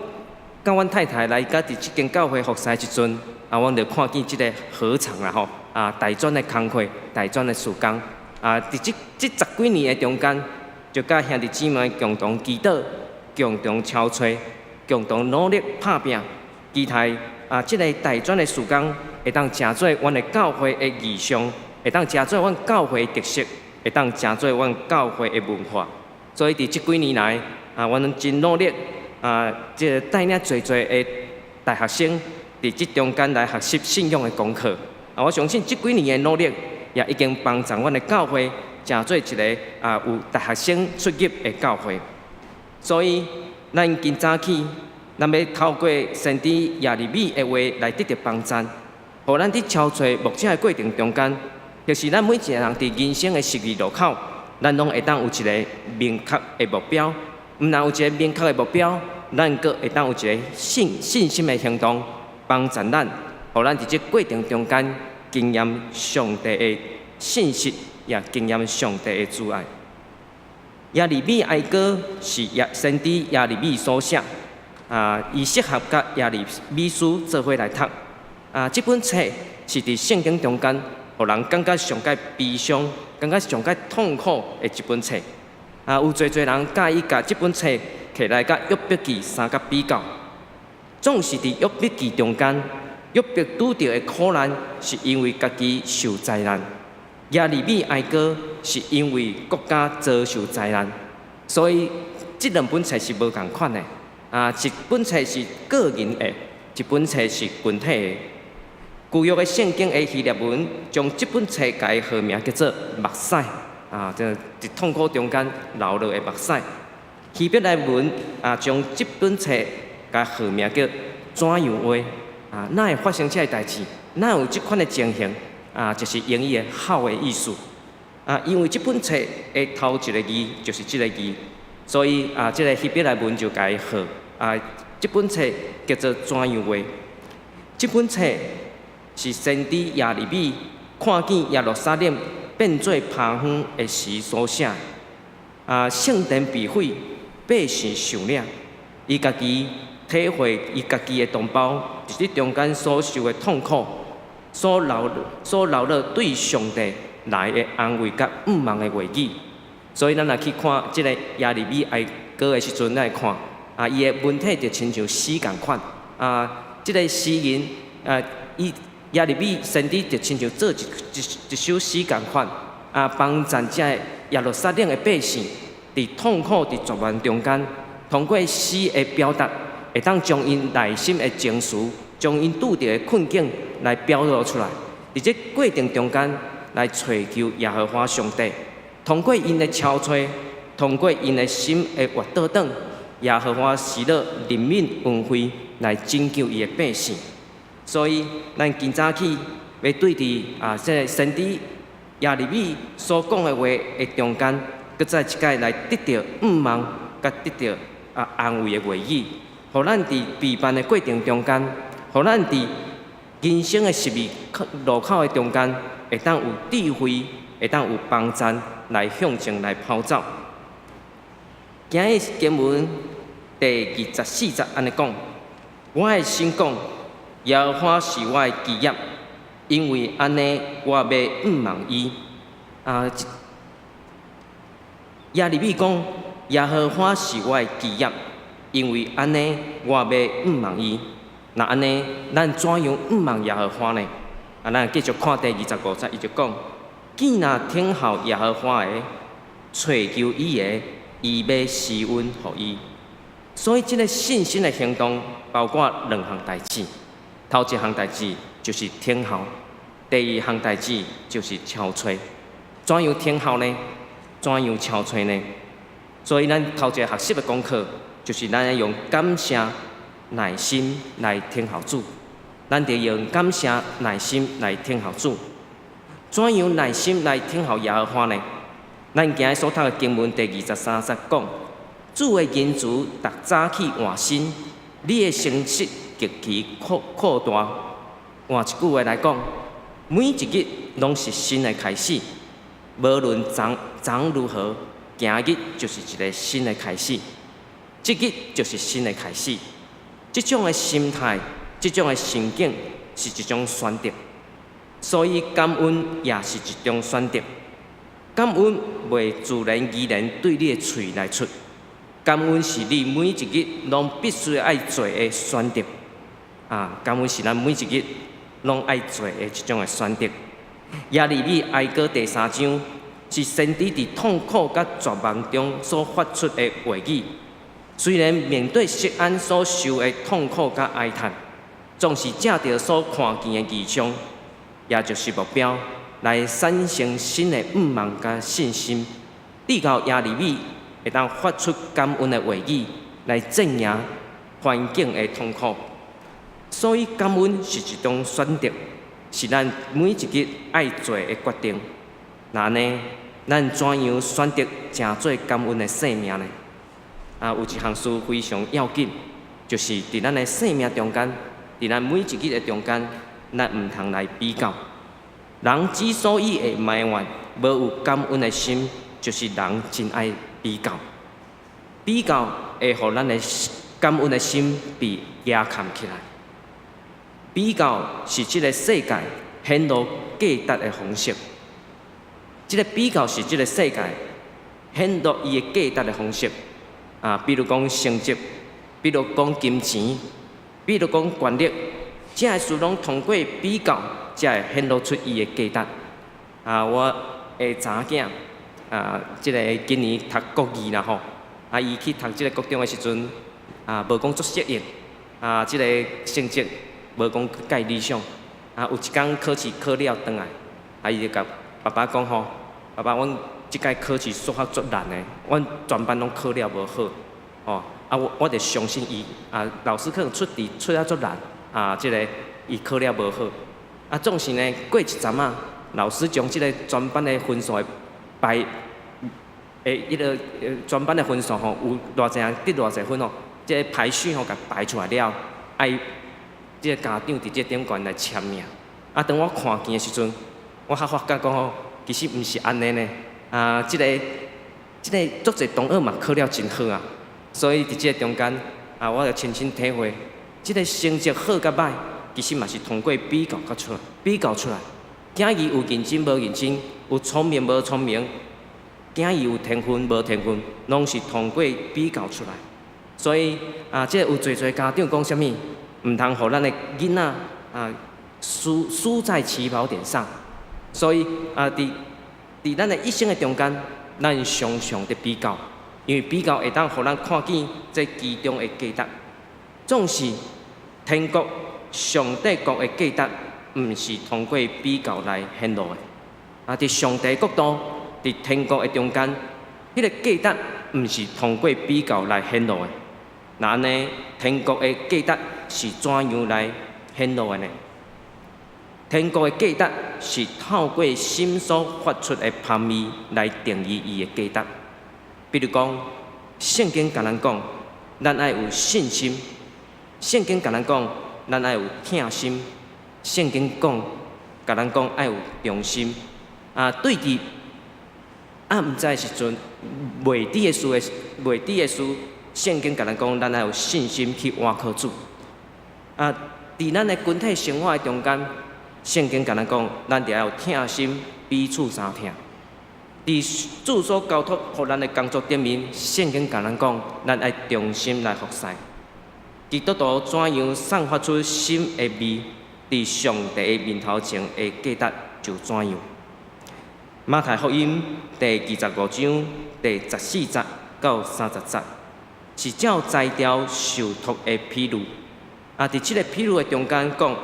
佮阮太太來佮佇這間教會服侍的時陣，啊，阮就看見這个禾場啦吼，啊，大專的工課，大專的事工，啊，佇這十幾年的中間，就佮兄弟姊妹共同祈禱，共同敲揣，共同努力拍拚，期待啊，這个大專的事工會當成做阮的教會的異象，會當成做阮教會的特色，會當成做阮教會的文化。所以佇這幾年來，啊，阮真努力啊，這个帶領濟濟的大學生佇這中間來學習信仰的功課。啊，我相信這幾年的努力，也已經幫助阮的教會，成做一个啊有大學生出入的教會。所以，咱今早起，咱欲透過先知耶利米的話來得著幫贊，予咱佇敲揣牧者的過程中間，就是咱每一個人佇人生的十字路口，咱攏會當有一个明確的目標。毋但有一个明確的目標，咱閣會當有一个信心的行動，幫助咱，予咱佇這過程中間經驗上帝的信實，也經驗上帝的慈愛。耶利米哀歌是耶先知耶利米所寫，啊，伊適合佮耶利米書做伙來讀。啊，這本冊是佇聖經中間，予人感覺上蓋悲傷、感覺上蓋痛苦的一本冊。啊，有濟濟人佮意共這本冊摕來佮約伯記相佮比較。總是佇約伯記中間，約伯拄著的苦難是因為家己受災難；耶利米哀歌是因為國家遭受災難。所以這兩本冊是無仝款的。啊，一本冊是個人的，一本冊是群體的。舊約的聖經的希臘文將這本冊共伊號名叫做目屎，啊，這佇痛苦中間流落的目屎。希伯來文啊，將這本冊共號名叫怎樣話？啊，哪會發生這个代誌？哪有這款的情形？啊，就是英語的 how 的意思。啊，因為這本冊的頭一个字就是這个字，所以啊，這个希伯來文就共伊號啊，這本冊叫做怎樣話？這本冊是先知耶利米看見耶路撒冷變做荒園的時所寫。啊，聖殿被毀，百姓受掠，伊家己體會伊家己的同胞佇這中間所受的痛苦，所流落對上帝來的安慰佮向望的話語。所以咱若去看這个耶利米哀歌的時陣，咱會看啊，伊的文體就親像詩仝款啊，這个詩人啊，伊耶利米先知就親像做一首詩仝款啊，幫贊這个耶路撒冷的百姓，佇痛苦、佇絕望中間，通過詩的表達，會當將𪜶內心的情緒，將𪜶拄著的困境來表露出來。佇這過程中間，來揣求耶和華上帝，通過𪜶的敲揣，通過𪜶的心的活倒轉，耶和華施予憐憫恩惠來拯救伊的百姓。所以，咱今早起欲對佇啊，這个先知耶利米所講的話的中間，閣再一擺來得著向望，佮得著啊安慰的話語，予咱佇陪伴的過程中間，予咱佇人生的十字路口的中間，會當有智慧，會當有幫贊來向前來跑走。今日經文第24節按呢講：我的心講，耶和華是我的基業，因為按呢，我欲向望伊。啊，耶利米講，耶和華是我的基業，因為按呢，我欲向望伊。若按呢，咱怎樣向望耶和華呢？啊，咱繼續看第25節，伊就講：囝若聽候耶和華的，揣求伊的，伊欲施恩予伊。所以，這个信心的行動包括兩項代誌。頭一項代誌就是聽候，第二項代誌就是敲揣。怎樣聽候呢？怎樣敲揣呢？所以，咱頭一个學習的功課，就是咱欲用感謝耐心來聽候主。咱得用感謝耐心來聽候主。怎樣耐心來聽候耶和華呢？咱今日所讀的經文第23節講：主的仁慈逐早起換新，你的誠實極其闊大。換一句話來講，每一日攏是新的開始，無論昨昨如何，今日就是一个新的開始，這日就是新的開始。這種的心態，這種的心境，是一種選擇。所以感恩也是一種選擇。感恩袂自然而然對你的喙來出，感恩是你每一日攏必須愛做的選擇。啊，感恩是咱每一日攏愛做的一種的選擇。耶利米哀歌第三章是先知佇痛苦佮絕望中所發出的話語。雖然面對錫安所受的痛苦佮哀嘆，總是藉著所看見的異象，也就是目標，來產生新的向望佮信心，直到耶利米會當發出感恩的話語，來戰贏環境的痛苦。所以感恩是一種選擇，是咱每一日愛做的決定。那按呢，咱怎樣選擇成做感恩的生命呢？啊，有一項事非常要緊，就是佇咱的生命中間，佇咱每一日的中間，咱毋通來比較。人之所以會埋怨，無有感恩的心，就是人真愛比較。比較會予咱的感恩的心被壓崁起來。比較是這个世界顯露價值的方式。這个比較是這个世界顯露伊的價值的方式。啊，比如講成績，比如講金錢，比如講權力，這个事攏通過比較，才會顯露出伊的價值。啊，我的查某囝啊，這个今年讀國二啦吼，啊，伊去讀這个國中的時陣，啊，無講足適應，啊，這个成績無講蓋理想，啊，有一工考試考了轉來，啊，伊就共爸爸講吼，爸爸，阮這屆考試數學足難的，阮全班攏考了無好，吼，啊，我就相信伊，啊，老師可能出題出啊足難，啊，這个伊考了無好，啊，總是呢，過一陣仔，老師將這个全班的分數的排，彼个全班的分數吼，有偌濟人得偌濟分吼，這个排序吼，共排出來了，愛這个家長佇這頂懸來簽名。啊，當我看見的時陣，我才發覺講吼，其實毋是按呢呢。啊，這个足濟同學嘛考了真好啊，所以佇這个中間，啊，我就親身體會，這个成績好佮䆀，其實嘛是通過比較佮出來，比較出來。囝兒有認真無認真，有聰明無聰明，囝兒有天分無天分，攏是通過比較出來。所以啊，這個有濟濟家長講啥物，毋通予咱的囡仔啊輸輸在起跑點上。所以啊，佇咱的一生的中間，咱常常佇比較，因為比較會當予咱看見這其中的價值。總是天國上帝國的價值，毋是通過比較來顯露的。啊，佇上帝國度，佇天國的中間，彼个價值毋是通過比較來顯露的。那按呢，天國的價值是怎樣來顯露的呢？天國的價值是透過心所發出的芳味來定義伊的價值。比如講，聖經共咱講，咱愛有信心；聖經共咱講，咱愛有疼心；聖經講，共咱講愛有忠心。啊，對佇啊毋知的時陣，袂知的事的袂知的事，聖經共咱講，咱愛有信心去倚靠主。啊，佇咱的群體生活的中間，聖經共咱講，咱著愛有疼心，彼此相疼。佇主所交託予咱的工作頂面，聖經共咱講，咱愛忠心來服侍。基督徒怎樣散發出心的味，佇上帝的面頭前的價值就怎樣。馬太福音第25章第14節到30節，是照才調受託的比喻。啊，佇這个比喻的中間講，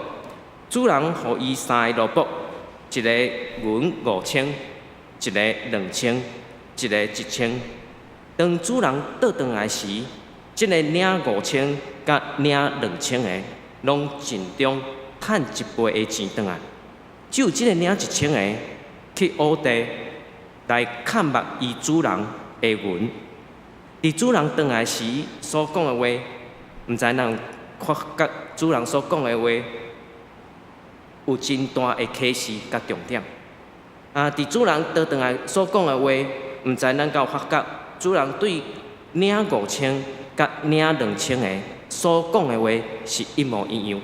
主人予伊三个奴僕，一個銀5000，一个2000，一个1000。當主人倒轉來時，這个領5000佮領2000的，攏盡忠趁一倍的錢轉來。只有這个領1000的去挖地來崁目伊主人的銀。佇主人轉來時所講的話，毋知咱有發覺主人所講的話有真大的啟示佮重點。啊，佇主人倒轉來所講的話，毋知咱敢有發覺主人對領5000佮領2000的所講的話是一模一樣。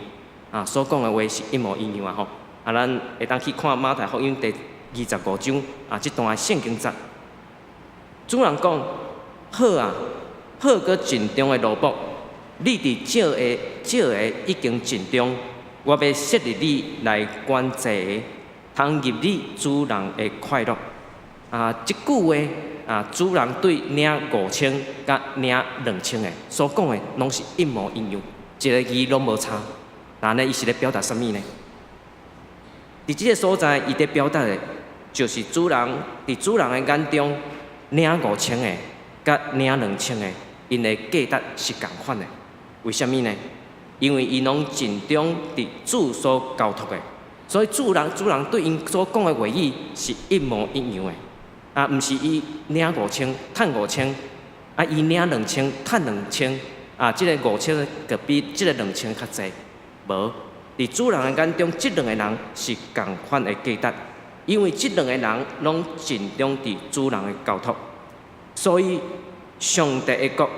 啊，所講的話是一模一樣啊吼。啊，咱會當去看馬太福音第二十五章啊，這段的聖經節。主人講：好啊，好閣盡忠的奴僕，你佇少的少的已經盡忠，我欲設立你來管濟的，通入你主人的快樂。啊，這句話啊，主人對領五千佮領兩千的所講的，攏是一模一樣，一个字攏無差。那呢，伊是咧表達啥物呢？佇這个所在，伊佇表達的，就是主人佇主人的眼中，領五千的佮領兩千的，𪜶的價值是仝款的。為啥物呢？因為𪜶攏盡忠佇主所交託的，所以主人對𪜶所講的話語是一模一樣的。啊，毋是伊領五千，趁五千，啊，伊領兩千，趁兩千，啊，這个五千閣比這个兩千較濟，無。佇主人的眼中，這兩个人是仝款的價值，因為這兩个人攏盡忠佇主人的交託，所以上帝的國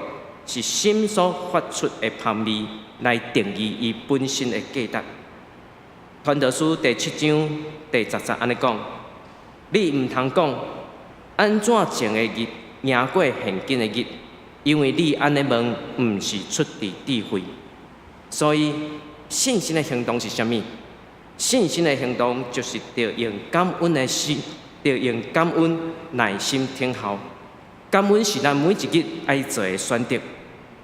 是心所發出的芳味來定義伊本身的價值。傳道書第七章第十節按呢講：你毋通講按怎前的日贏過現今的日，因為你按呢問，毋是出佇智慧。所以信心的行動是啥物？信心的行動就是著用感恩的心，著用感恩耐心等候。感恩是咱每一日愛做的選擇。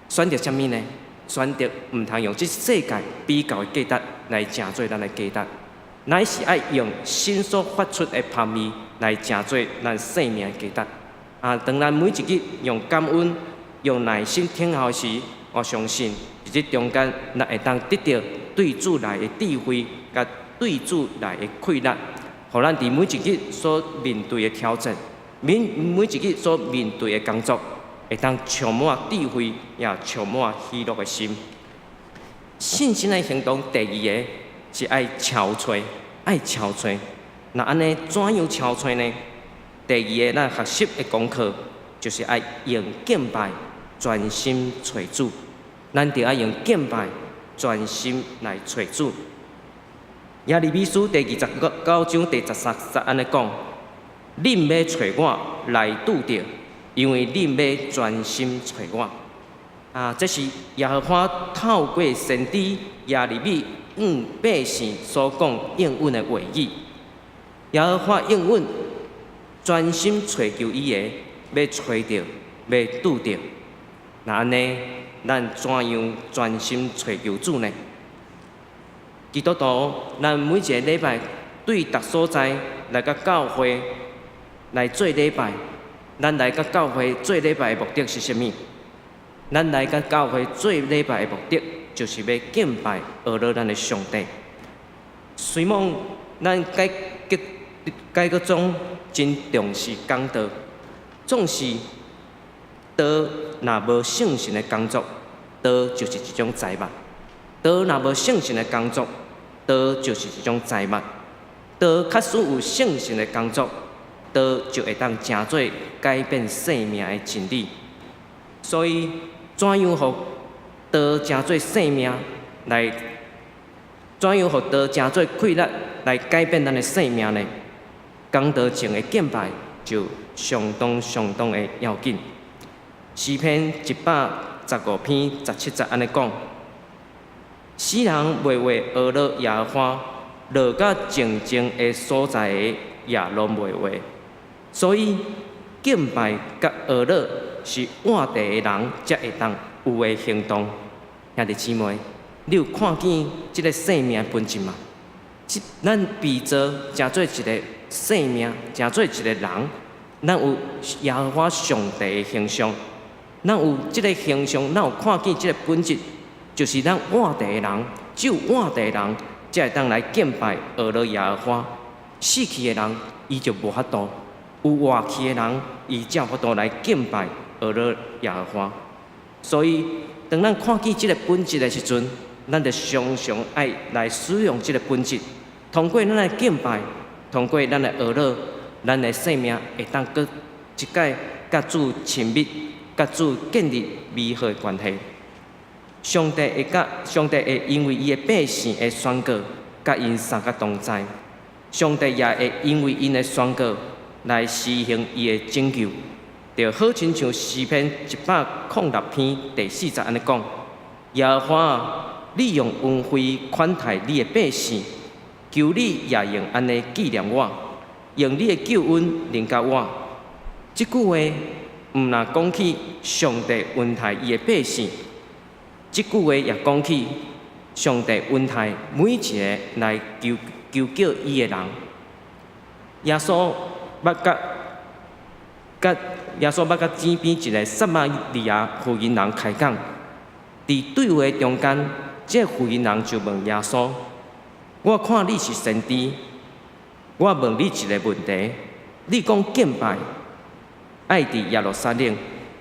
選擇啥物呢？選擇毋通用這世界比較的價值來成做咱的價值，乃是愛用心所發出的芳味來成做咱生命的價值。啊，當咱每一日用感恩、用耐心等候時，我相信佇這中間，咱會當得著對主來的智慧，佮對主來的氣力，予咱佇每一日所面對的挑戰，每一日所面對的工作，會當充滿智慧，也充滿喜樂的心。信心的行動，第二个是愛敲揣，愛敲揣。那按呢怎樣敲揣呢？第二个，咱學習的功課就是愛用敬拜專心揣主。咱著愛用敬拜專心來揣主。耶利米書第29章第13節按呢講：恁欲揣我來拄著，因為恁欲專心揣我。啊，這是耶和華透過先知耶利米向百姓所講應允的話語。耶和華應允專心揣求伊的，欲揣著，欲拄著。那按呢，咱怎樣專心揣求主呢？基督徒，咱每一个禮拜對逐所在來到教會來做禮拜，咱來到教會做禮拜的目的是啥物？咱來到教會做禮拜的目的，就是欲敬拜阿羅咱的上帝。雖罔咱改革宗真重視講道，總是道若無聖神的工作，道就是一種災物。道若無聖神的工作，道就是一種災物。道確實有聖神的工作，道就會當成做改變生命的真理。所以，怎樣予道成做生命來？怎樣予道成做氣力來改變咱的生命呢？講道前的敬拜就相當相當的要緊。詩篇115篇17節按呢講：死人袂會阿羅耶和華，落到靜靜的所在的也攏袂會。所以敬拜佮阿羅是活地的人才會當有的行動。兄弟姊妹，你有看見這个生命的本質嗎？咱被造成做一个生命，成做一个人，咱有耶和華上帝的形象，咱有這个形象，咱有看見這个本質，就是咱活地的人，只有活地的人才會當來敬拜阿羅耶和華。死去的人，伊就無法度；有活去的人，伊才有法度來敬拜阿羅耶和華。所以，當咱看見這个本質的時陣，咱就常常愛來使用這个本質，通過咱的敬拜，通過咱的阿羅，咱的生命會當閣一擺佮主親密、佮主建立美好的關係。上帝會因為伊的百姓的宣告，佮𪜶相佮同在。上帝也會因為𪜶的宣告來施行伊的拯救。就好親像詩篇106篇第四節按呢講：耶和華，你用恩惠款待你的百姓，求你也用按呢紀念我。用你的救恩臨到我。這句話毋但講起上帝恩待伊的百姓，這句話也講起上帝恩待每一个來求求叫伊的人。耶穌捌佮井邊一个撒瑪利亞婦人開講，佇對話中間，這个婦人就問耶穌：我看你是先知，我問你一个問題，你講敬拜愛佇耶路撒冷，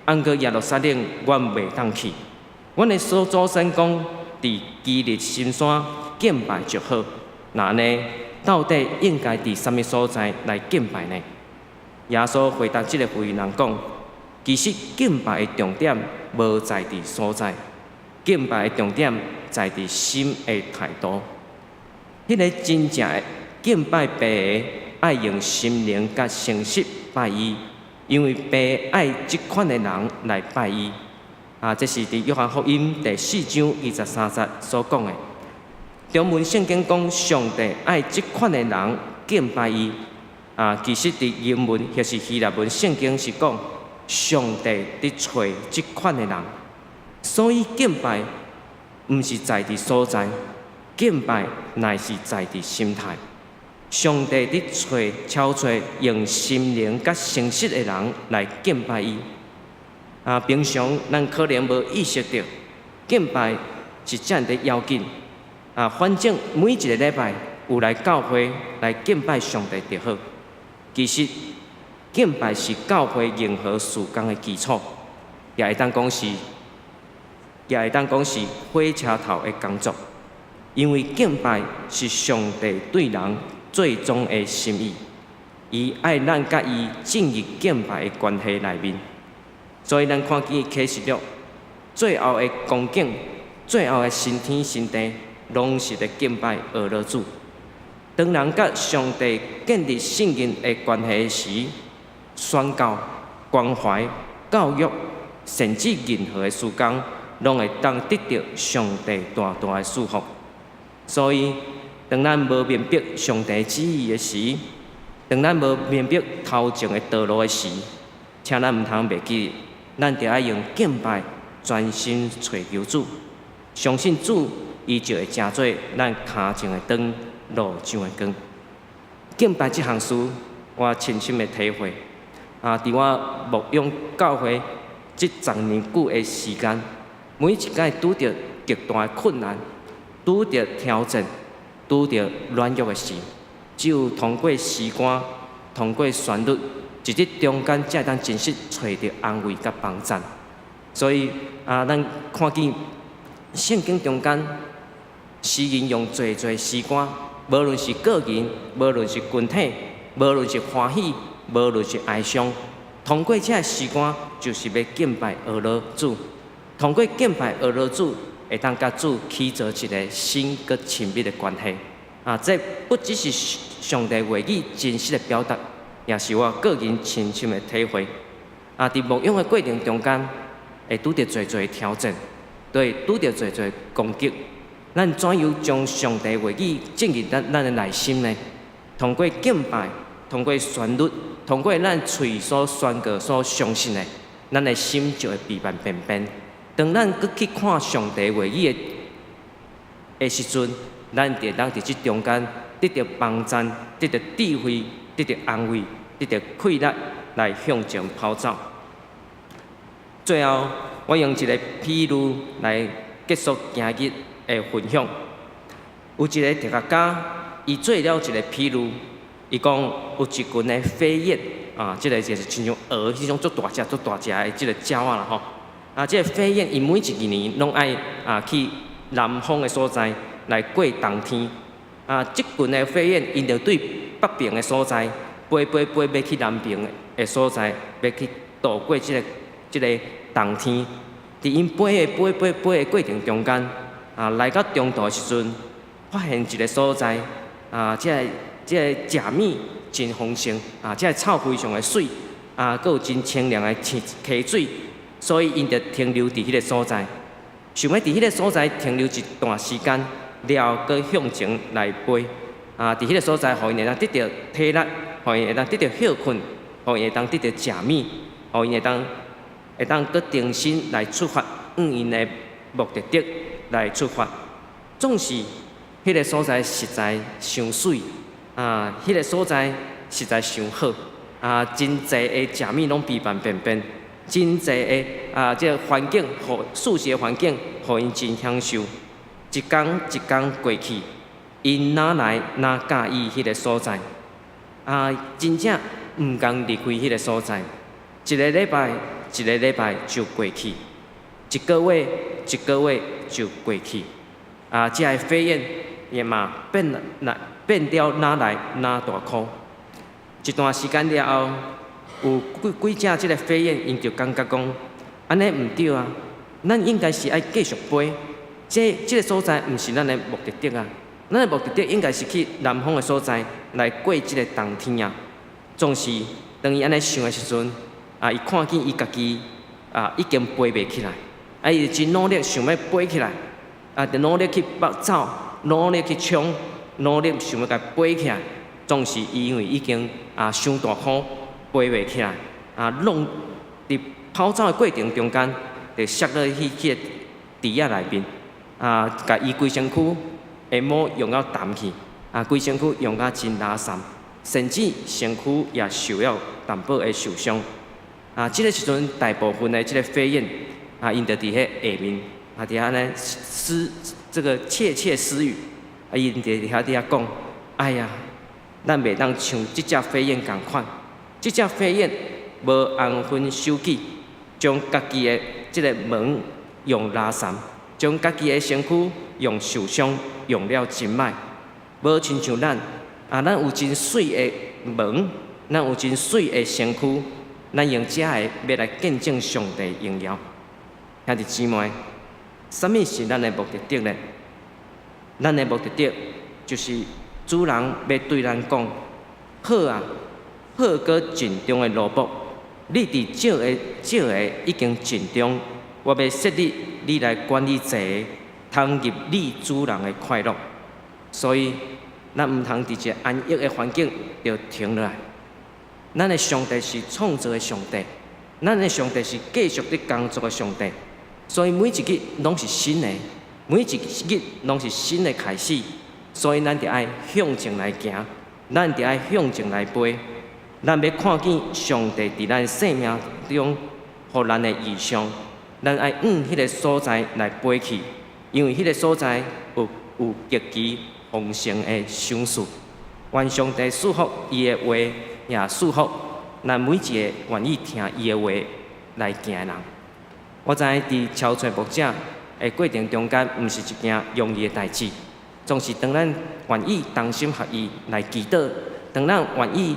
毋過耶路撒冷阮袂當去。阮的祖先講，佇基利心山敬拜就好。若按呢，到底應該佇啥物所在來敬拜呢？耶穌回答這个婦人講：其實敬拜的重點無在佇所在，敬拜的重點在佇心的態度。彼个真正的敬拜父的，愛用心靈佮誠實拜伊，因為父愛這款的人來拜伊。啊，這是佇約翰福音第4章23節所講的。中文聖經講上帝愛這款的人敬拜伊。啊，其實佇英文或是希臘文聖經是講上帝佇揣這款的人。所以敬拜毋是在佇所在，敬拜乃是在佇心態。上帝佇揣超揣用心靈佮誠實的人來敬拜伊。啊，平常咱可能無意識著敬拜是遮爾的要緊。啊，反正每一個禮拜有來教會來敬拜上帝就好。其實敬拜是教會任何事工的基礎，也會當講是火車頭的工作。因為敬拜是上帝對人最終的心意，伊愛咱佮伊進入敬拜的關係內面。所以咱看見啟示錄最後的光景，最後的新天新地，攏是佇敬拜阿羅主。當人佮上帝建立信任的關係時，宣教、關懷、教育，甚至任何的事工，攏會當得著上帝大大的祝福。所以，當咱無明白上帝旨意的時，當咱無明白頭前的道路的時，請咱毋通袂記，咱著愛用敬拜專心揣求主，相信主，伊就會成做咱跤前的燈，路上的光。敬拜這項事，我親身的體會。啊，佇我牧養教會這10年久的時間，每一擺拄著極大的困難，拄著挑戰，拄著軟弱的時，只有通過詩歌，通過旋律，佇這中間才會當真實揣著安慰佮幫贊。所以啊，咱看見聖經中間，詩人用濟濟詩歌，無論是個人，無論是群體，無論是歡喜，無論是哀傷，通過這个詩歌，就是欲敬拜阿羅主。通過敬拜阿羅主，會當佮主起做一个新閣親密的關係。啊，這不只是上帝話語真實的表達，也是我個人親身的體會。啊，佇牧養的過程中間，會拄著濟濟挑戰，對，拄著濟濟攻擊。咱怎樣將上帝話語進入咱的內心呢？通過敬拜，通過旋律，通過咱喙所宣告、所相信的，咱的心就會被萬變變。當咱閣去看上帝話語的時陣，咱就會當佇這中間得著幫贊，得著智慧，得著安慰，得著氣力來向前跑走。最後，我用一个比喻來結束今日的分享。有一个哲學家，伊做了一个比喻，伊講有一群的飛燕啊，這个就是親像鵝彼種足大隻、足大隻的這个鳥仔啦吼。啊，這个飛燕伊每一年攏愛啊去南方的所在來過冬天。啊，這群的飛燕𪜶就對北邊的所在飛飛飛欲去南邊的所在，欲去度過這个冬天。佇𪜶飛的飛飛飛的過程中間，啊，來到中途的時陣，發現一个所在，啊，這个食物真豐盛，啊，這个草非常的媠，啊，閣有真清涼的溪溪水，所以𪜶就停留佇彼个所在。想欲佇彼个所在停留一段時間，了後閣向前來飛。啊，佇彼个所在，予𪜶會當得著體力，予𪜶會當得著歇睏，予𪜶會當得著食物，予𪜶會當閣重新來出發，向𪜶的目的地來出發。總是彼个所在實在傷媠，啊，彼个所在實在傷好，啊，真濟的食物攏方方便便，真濟的啊，這個環境，予舒適的環境，予𪜶真享受。一工一工過去，𪜶若來若佮意彼个所在，啊，真正毋甘離開彼个所在。一个禮拜一个禮拜就過去，一個月一個月就過去。啊，這个飛燕也嘛變來變了，若來若大箍。一段時間了後，有幾幾隻這个飛燕，𪜶就感覺講，按呢毋對啊，咱應該是愛繼續飛。這個所在毋是咱的目的地啊，咱的目的地應該是去南方的所在來過這个冬天啊。總是當伊按呢想的時陣，啊，伊看見伊家己啊已經飛袂起來，啊，伊就真努力想欲飛起來，啊，就努力去欲走，努力去衝，努力想欲共飛起來。總是伊因為已經啊傷大箍，飛袂起來，啊，攏佇跑走的過程中間，就摔落去彼個池仔內面。啊，共伊規身軀的毛用到澹去，啊，規身軀用甲真垃圾，甚至身軀也受了淡薄的受傷。啊，這个時陣大部分的這个飛燕，啊，𪜶就佇彼下面，啊，佇遐呢私這个竊竊私語，啊，𪜶就佇遐佇遐講，哎呀，咱袂當像這隻飛燕仝款，這隻飛燕無安分守己，將家己的這个毛用垃圾。將家己的身軀用受傷，用了真歹，無親像咱，啊，咱有真媠的毛，咱有真媠的身軀，咱用這个欲來見證上帝榮耀。兄弟姊妹，啥物是咱的目的地呢？咱的目的地就是主人欲對咱講：好啊，好閣盡忠的奴僕，你佇少的少的已經盡忠，我欲設立你來管理濟个，通入你主人的快樂。所以，咱毋通佇一个安逸的環境就停落來。咱的上帝是創造的上帝，咱的上帝是繼續佇工作的上帝。所以每一日攏是新的，每一日攏是新的開始。所以咱著愛向前來行，咱著愛向前來飛。咱欲看見上帝佇咱生命中予咱的異象。咱愛向彼个所在來飛去，因為彼个所在有極其豐盛的賞賜。願上帝賜福伊的話，也賜福咱每一個願意聽伊的話來行的人。我知佇超揣牧者的過程中間，毋是一件容易的代誌。總是當咱願意同心合意來祈禱，當咱願意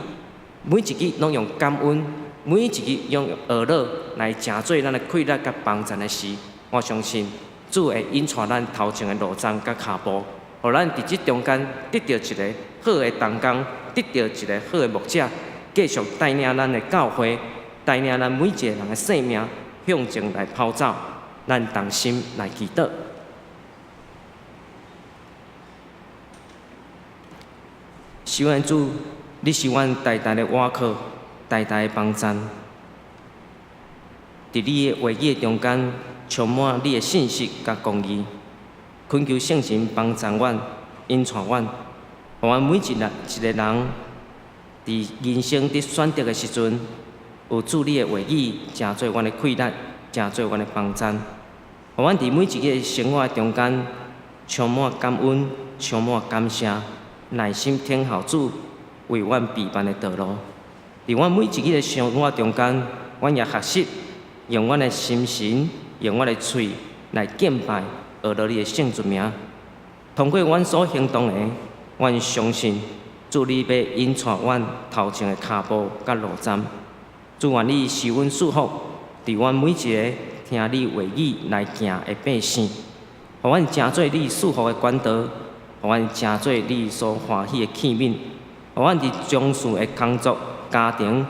每一日攏用感恩，每一日用學樂來成做咱的氣力佮幫贊的時，我相信主會引帶咱頭前的路程佮跤步，予咱佇這中間得著一个好的同工，得著一个好的牧者，繼續帶領咱的教會，帶領咱每一個人的生命向前來跑走。咱同心來祈禱。是阮主，你是阮大大的倚靠，大大的幫贊。佇你的話語中間，充滿你的信實佮公義。懇求聖神幫贊阮，引帶阮，予阮每一日一个人，佇人生佇選擇的時陣，有主你的話語，成做阮的氣力，成做阮的幫贊。予阮佇每一个生活中間，充滿感恩，充滿感謝，耐心等候主為阮備辦的道路。佇阮每一日的生活中間，阮也學習用阮的心神，用阮的喙來敬拜、學樂你的聖尊名。通過阮所行動的，阮相信主你欲引帶阮頭前的跤步佮路站。主願你賜阮祝福，佇阮每一个聽你話語來行的百姓，予阮成做你祝福的管道，予阮成做你所歡喜的器皿，予阮佇從事的工作、家庭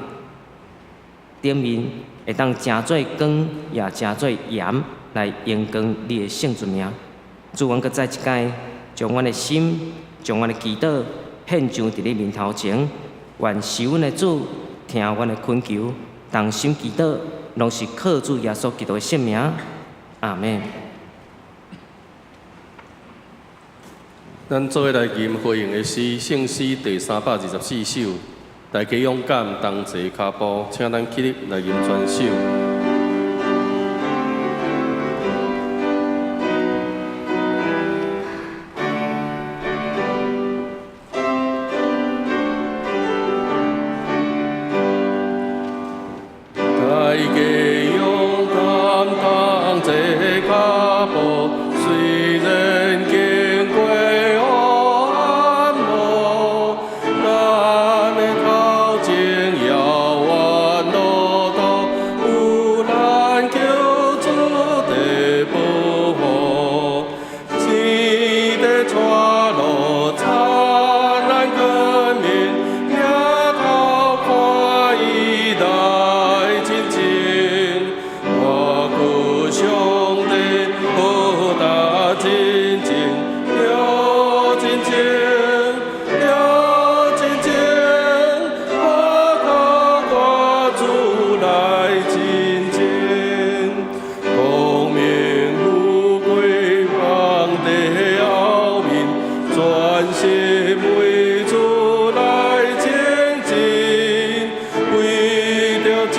頂面，會當成做光，也成做鹽，來榮光你的聖尊名。主，阮閣再一擺將阮的心、將阮的祈禱獻上佇你面頭前。願是阮的主聽阮的懇求，同心祈禱，攏是靠主耶穌基督的聖名。阿們。咱做伙來吟回應的詩，聖詩第324首，大家勇敢同齊跤步，請咱起立來吟全首。大家勇敢同齊跤步，雖然經過黑暗路，咱的頭前遙遠路途，有咱救主的保護，天地帶路燦爛光明，抬頭看伊來親近，我求上帝好大親近，了親近，了親近，我靠我主來親近，光明富貴放在後面，專心為主來前進，為著正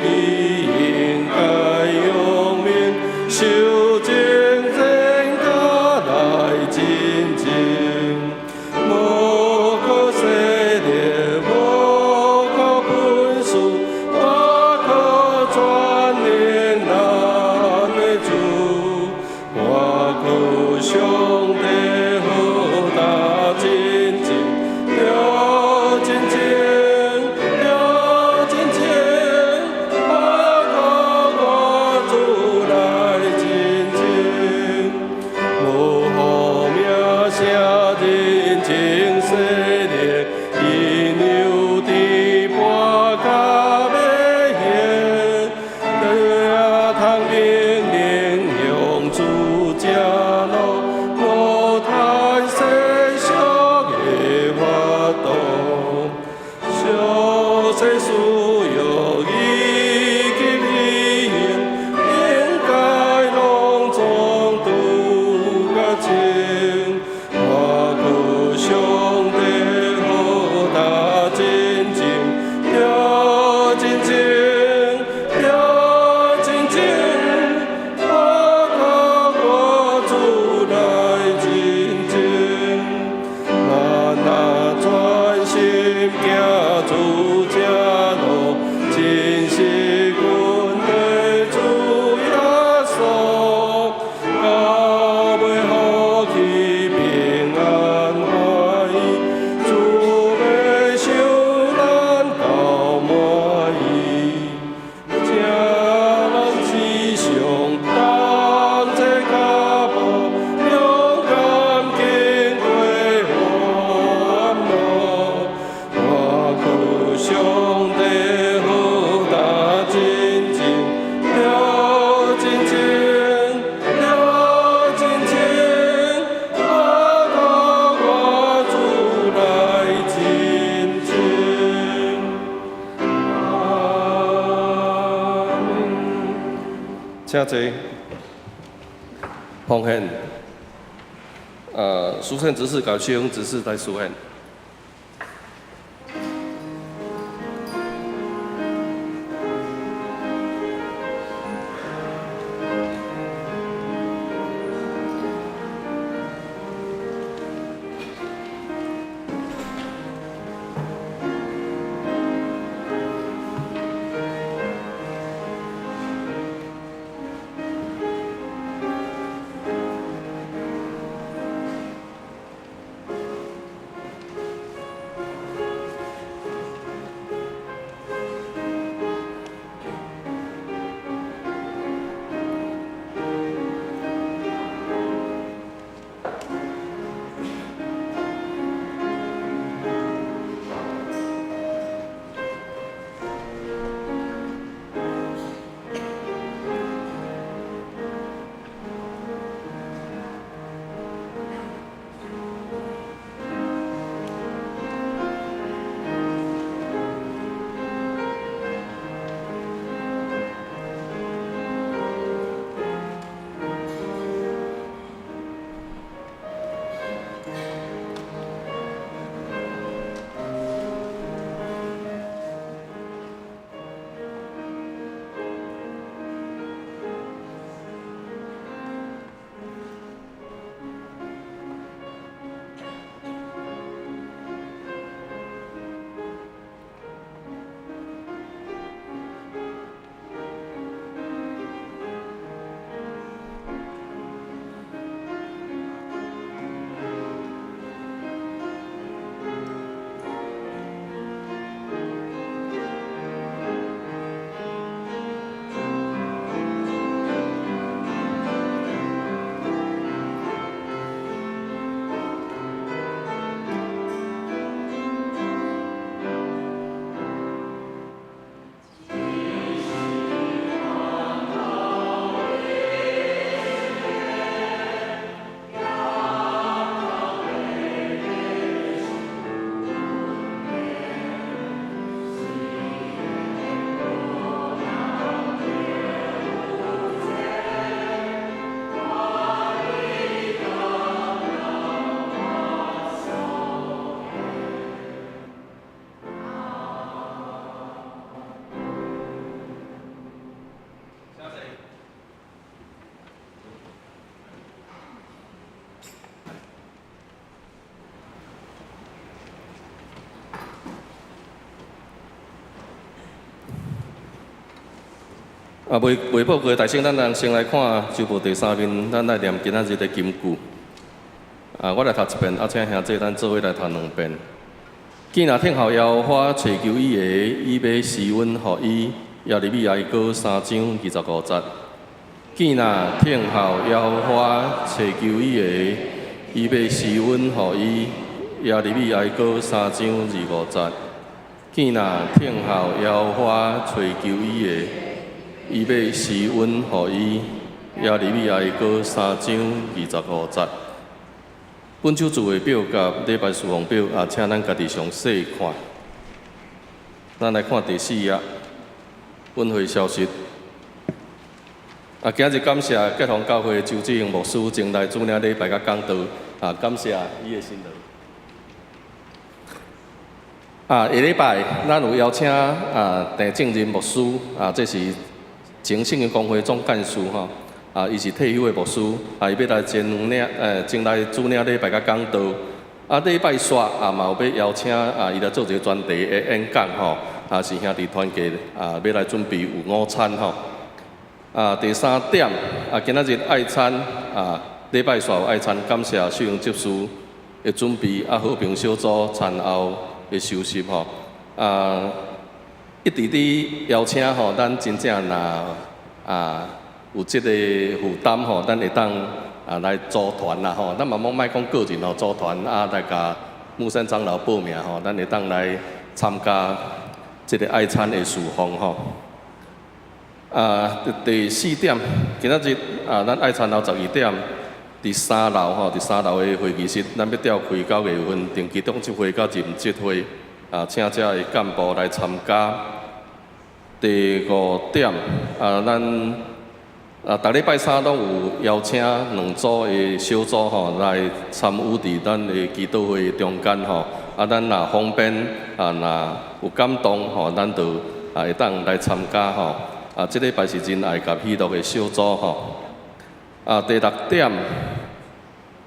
義應該用命，受盡天價來親近。無可勢力，無可本事，我可專念咱的主，我求上帝好大親近，了親近，了親近，我靠我主來親近。無好名聲人情勢力，因有伫跋甲欲現，也通命令向主正路，無貪世俗的法度，小世事欲以及利用，應該攏總拄甲清。我求上帝好大親近，了親近，了親近，我靠我主來親近。咱若專心行主正路，真是跟隨主耶穌，到尾好去平安歡喜，主欲收咱到滿意。請咱時常同齊跤步，勇敢經過黑暗路。我求上帝好大親近，了親近，了親近，我靠我主來親近。阿們。請坐。奉獻，書信執事佮秀英執事來書獻。啊，未未報告的大聲，咱人先來看周報第三面，咱來念今仔日的金句。啊，我來讀一遍，啊，請兄弟咱做伙來讀兩遍。既若聽候耶和華揣求伊的，伊欲施恩予伊。耶利米哀歌三章二十五節。既若聽候耶和華揣求伊的，伊欲施恩予伊。耶利米哀歌三章二五節。既若聽候耶和華揣求伊的，伊欲施恩予伊。耶利米哀歌三章二十五節。本週聚會表佮禮拜事奉表啊，請咱家己詳細看。咱來看第四頁，本會消息。啊，今日感謝結堂教會周志英牧師前來主領禮拜佮講道，啊，感謝伊的辛勞。啊，下禮拜咱有邀請啊鄭正仁牧師，啊，這是前聖經公會總幹事吼，啊，伊是退休的牧師，啊，伊欲來前領，前來主領禮拜佮講道。啊，禮拜煞啊嘛有欲邀請啊，伊來做一個專題的演講吼，啊，是兄弟團契啊，欲來準備有午餐吼。啊，第三點啊，今仔日愛餐啊，禮拜煞有愛餐，感謝秀英執事的準備啊，和平小組餐後的收拾吼。啊，一直佇邀請吼，咱真正若啊有這个負擔吼，咱會當啊來組團啦吼。咱嘛莫莫講個人吼，組團啊來共木山長老報名吼，咱會當來參加這个愛餐的事奉吼。啊，第四點，今仔日啊，咱愛餐後12點，佇三樓吼，佇三樓的會議室，咱欲召開9月份定期董事會佮任職會，啊，請遮的幹部來參加。第五點，啊，咱啊，逐禮拜三攏有邀請兩組的小組吼來參與佇咱的祈禱會中間吼。啊，咱若方便啊，若有感動吼，咱就啊會當來參加吼。啊，這禮拜是仁愛佮喜樂的小組吼。啊，第六點，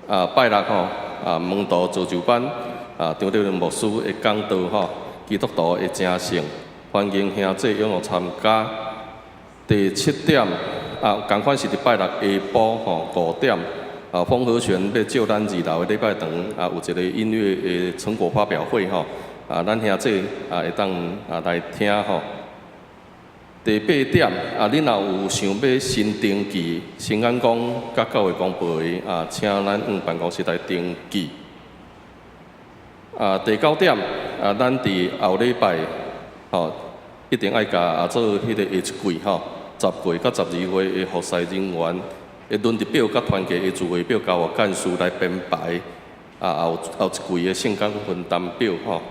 啊，拜六吼，啊，門徒造就班，啊，張德倫牧師的講道吼，基督徒的成聖，歡迎兄弟踴躍參加。第七點，啊，仝款是佇拜六下晡吼5點，啊，豐和弦欲借咱二樓的禮拜堂，啊，有一个音樂的成果發表會吼，啊，咱兄弟啊會當啊來聽吼。第八點，啊，恁若有想欲新登記新眼光佮教會公報的，啊，請咱往辦公室來登記。啊，第九點，啊，咱佇後禮拜，吼，一定愛共啊做彼个下一季吼，10月佮12月的服侍人員的輪值表佮團契的聚會表交予幹事來編排，啊，後後一季的聖工分擔表吼。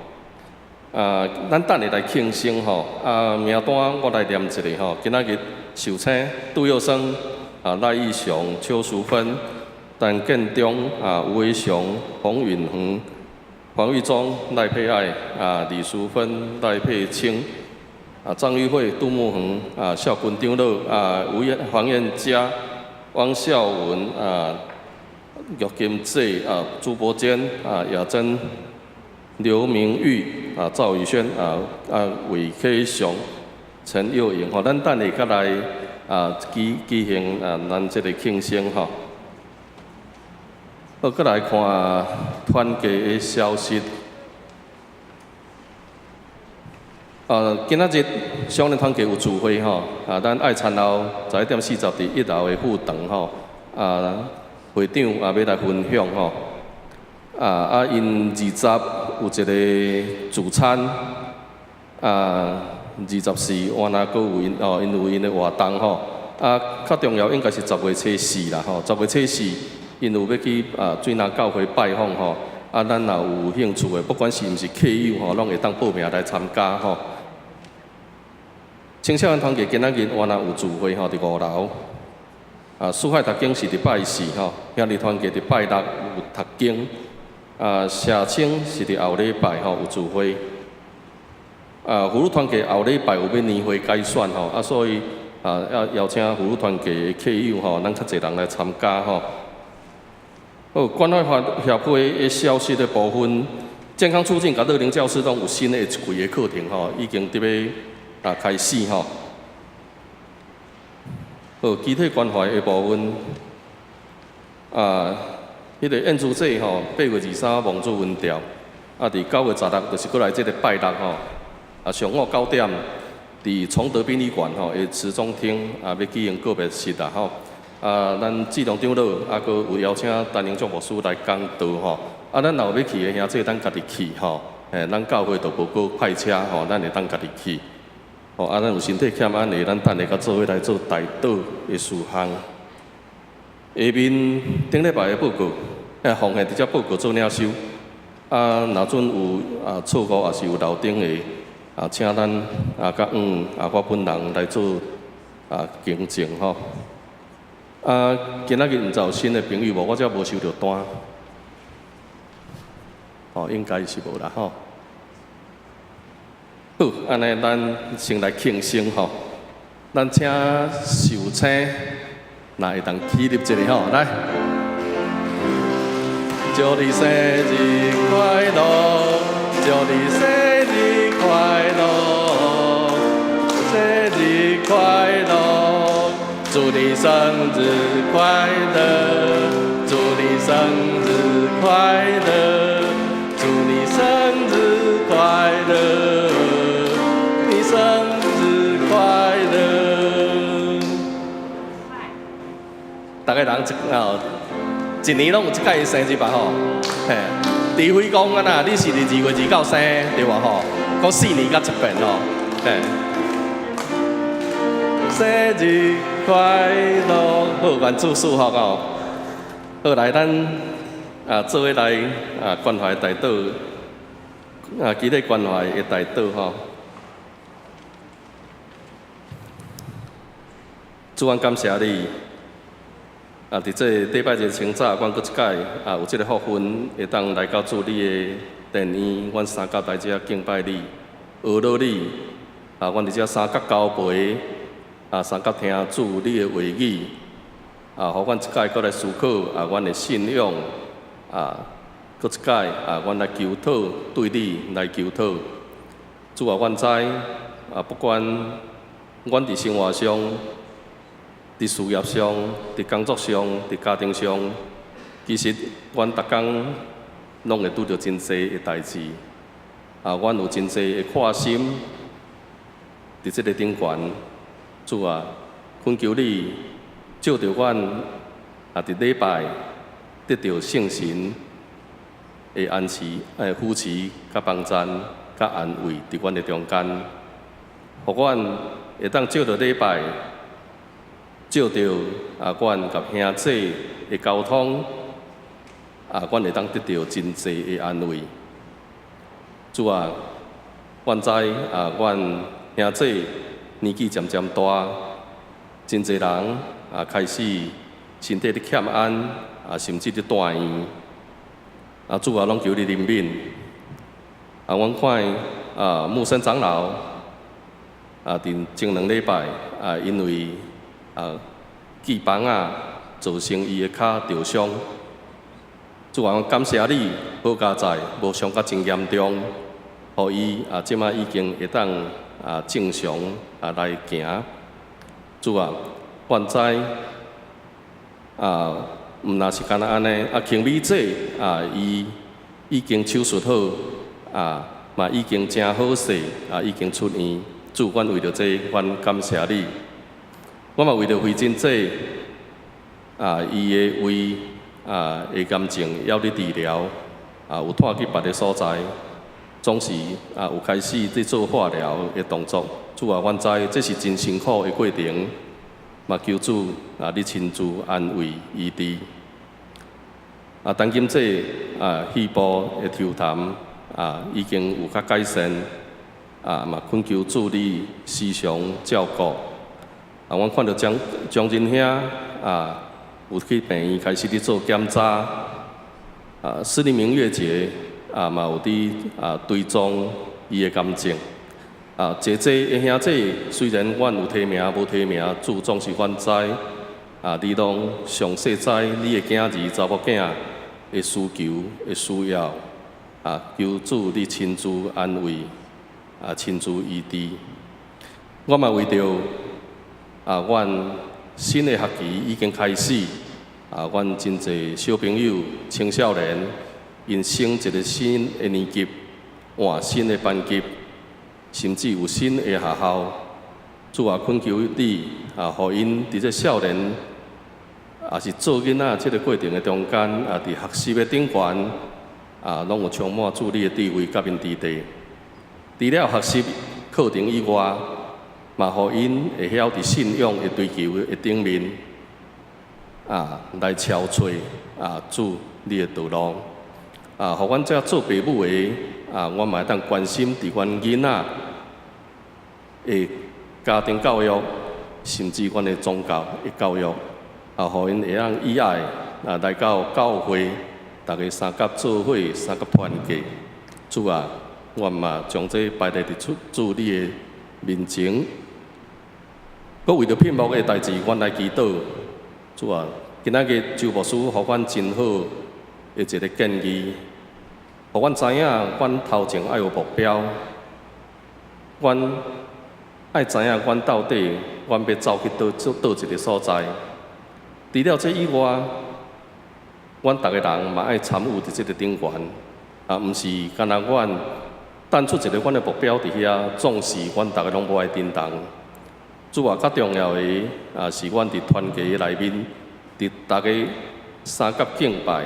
啊，咱等下來慶生吼，啊，名單我來念一下吼。今仔日受請杜佑生、啊賴義雄、邱淑芬、陳建中、啊吳偉雄、洪允恆、黃玉忠、賴佩愛、啊李淑芬、賴佩清、啊張玉慧、杜慕恆、啊孝坤長老、啊吳燕、黃燕佳、汪孝文、啊玉金濟、啊朱伯堅、啊雅珍、劉明玉、啊趙宇軒、啊啊韋啟雄、陳佑穎吼，咱等下閣來啊舉舉行啊咱這个慶生吼。好，閣來看團契的消息。啊，今仔日少年團契有聚會吼，啊，咱愛餐後11點40佇一樓的副堂吼，啊，會長也欲來分享吼。啊啊，𪜶二十有一个聚餐，啊，24原來閣有𪜶哦，𪜶有𪜶的活動吼。啊，較重要應該是10月初四啦吼，10月初四，𪜶有欲去啊水林教會拜訪吼。啊，咱若有興趣的，不管是毋是客友吼，攏會當報名來參加吼。青少年團契今仔日原來有聚會吼，佇五樓。啊，四海讀經是佇拜四吼，兄弟團契佇拜六有讀經。啊，社青是佇後禮拜吼有聚會。啊，婦女團契後禮拜有欲年會改選吼，啊，所以啊要邀請婦女團契的客友吼，咱較濟人來參加吼。好，關懷法協會的消息的部分，健康促進佮樂齡教師攏有新的一季的課程吼，已經佇欲啊開始吼。好，肢體關懷的部分，啊，彼個燕珠姐吼，8月23望主恩召，啊，佇9月16，就是閣來這个拜六吼，啊，上午9點，佇崇德殯儀館吼的慈中廳啊，欲舉行告別式啦吼。啊，咱志龍長老啊，閣有邀請陳英章牧師來講道吼。啊，咱若有欲去的兄弟，咱家己去吼。嘿，咱教會都無閣派車吼，咱會當家己去。吼，啊，咱有身體欠安的，咱等下較做伙來做代禱的事項。下面頂禮拜的報告，奉獻佇遮報告做領收。啊，若準有啊錯誤，抑是有漏頂的，啊，請咱啊佮啊我本人來做啊更正吼。啊，今仔日毋知有新的朋友無？我遮無收著單。哦，應該是無啦吼。好，按呢咱先來慶生吼。咱請壽星，若會當起立一下吼，來。祝你生日快樂，祝你生日快樂，生日快樂，祝你生日快樂，祝你生日快樂，祝你生日快樂，你生日快樂。逐个人一哦，一年攏有一擺生日吧吼，嘿，除非講啊若，你是佇2月29生，對無吼？閣4年才一遍吼，嘿。生日快樂，好，願主賜福哦。好，來咱啊，做伙來啊，關懷代禱，啊，肢體關懷的代禱吼。主，阮感謝你。啊！佇這禮拜日清早，阮閣一擺啊，有這个福分，會當來到主你的殿院，阮三甲來遮敬拜你，呵咾你。啊，阮佇遮三角交陪，啊，三角聽主你的話語，啊，予阮一擺閣來思考啊，阮的信仰，啊，閣一擺啊，阮來求討，對你來求討。主啊，阮知啊，不管阮佇生活上，佇事業上、佇工作上、佇家庭上，其實阮逐工攏會拄著真濟的代誌。啊，阮有真濟的掛心，佇這个頂懸，主啊，懇求你藉著阮啊，佇禮拜得著聖神的安持、扶持、佮幫贊、佮安慰，佇阮的中間，予阮會當藉著禮拜，藉著啊，阮佮兄弟的溝通，啊，阮會當得著真濟的安慰。主啊，阮知啊，阮兄弟年紀漸漸大，真濟人啊開始身體咧欠安，啊，甚至咧住院。啊，主啊，攏求你憐憫。啊，阮看啊，牧生長老啊，佇前兩禮拜啊，因為啊，鋸枋仔造成伊的跤著傷。主啊，感謝你，好佳哉，無傷甲真嚴重，予伊啊，這擺已經會當啊正常啊來行。主啊，阮知啊，毋若是干焦按呢，啊，慶美姐啊，伊已經手術好，啊，嘛已經誠好勢，啊，已經出院。主，阮為著這，阮感謝你。我嘛為著惠珍姐，啊，伊的胃啊的癌症猶咧治療，啊，有拖去別个所在，總是啊有開始佇做化療的動作。主啊，阮知這是真辛苦的過程，嘛求主啊，你親自安慰醫治。啊，陳金姐啊，肺部的抽痰啊，已經有較改善，啊，嘛懇求主你時常照顧。啊，阮看著張張仁兄啊，有去病院開始佇做檢查。啊，施立明月姐啊，嘛有佇啊追蹤伊的癌症。啊，姐姐的兄弟雖然阮有提名無提名，主總是阮知。啊，你攏詳細知你的囝兒查某囝的需求的需要。啊，求主你親自安慰，啊，親自醫治。我嘛為著啊，阮新的學期已經開始，啊，阮真濟小朋友、青少年，𪜶升一个新的年級，換新的班級，甚至有新的學校。主啊，懇求你啊，予𪜶佇這少年，也是做囡仔這个過程的中間，啊，佇學習的頂懸，啊，攏有充滿主你的智慧佮𪜶佇地。除了學習課程以外，嘛予𪜶會曉佇信仰的追求的頂面，啊，來超揣啊主你的道路。啊，予阮這做爸母的，啊，阮嘛會當關心佇阮囡仔的家庭教育，甚至阮的宗教的教育，啊，予𪜶會當以愛啊來到教會，逐家相佮做伙，相佮團結。主啊，阮嘛將這擺佇主主你的面前。閣為著聘牧的代誌，阮來祈禱。主啊，今仔日周牧師予阮真好的一个建議，予阮知影，阮頭前愛有目標，阮愛知影，阮到底阮欲走去佗佗一个所在。除了這以外，阮逐个人嘛愛參與佇這个頂懸，啊，毋是干焦阮等出一个阮的目標佇遐，總是阮逐个攏無愛振動。主啊，較重要的啊，是阮佇團契內面，佇逐个相佮敬拜，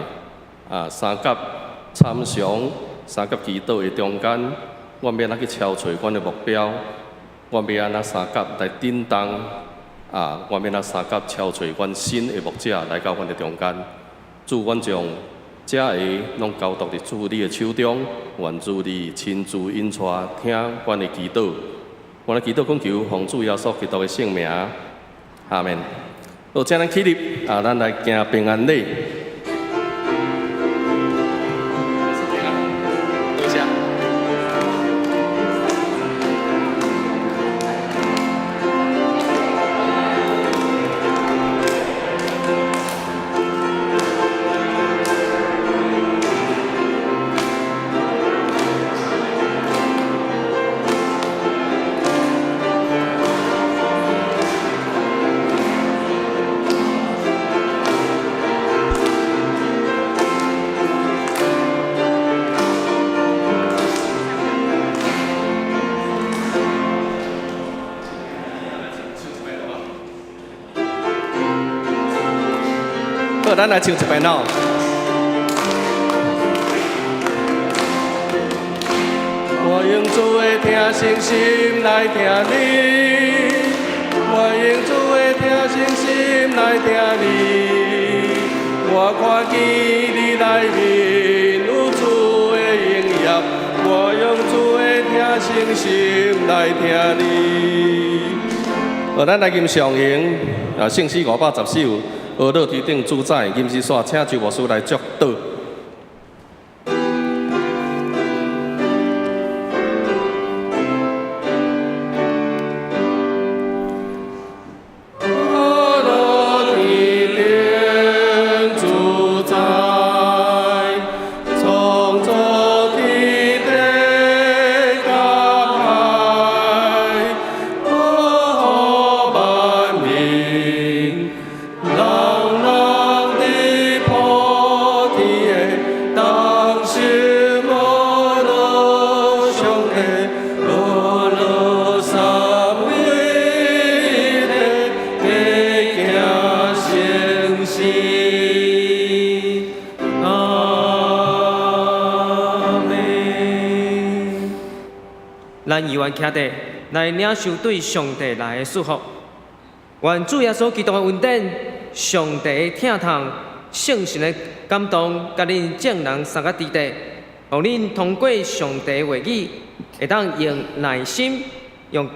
啊，相佮參詳、相佮祈禱的中間，阮欲按怎去超揣阮的目標？阮欲按怎相佮來振動？啊，阮欲按怎相佮超揣阮新的牧者來到阮的中間？主，阮將這个攏交託佇主你的手中，願主你親自引帶聽阮的祈禱。阮的祈禱懇求，奉主耶穌基督的聖名，阿們。好，請咱起立，啊，咱來行平安禮。多謝。好，咱來唱一遍哦。我用主的疼惜心來疼你，我用主的疼惜心來疼你。我看見你內面有主的榮耀，我用主的疼惜心來疼你。好，咱來吟上行啊，聖詩510首。阿樂天頂主宰，吟詩煞請周牧師來祝禱。阿樂天頂主宰，創造天地佮海，保護萬民。人人佇普天的，同心阿樂上帝，阿樂三位一體，行成聖。阿們。咱猶原徛佇來領受對上帝來的祝福。願主耶穌基督的恩典、上帝的疼痛、聖神的感動，佮恁眾人相佮佇地，予恁通過上帝的話語，會當用耐心、用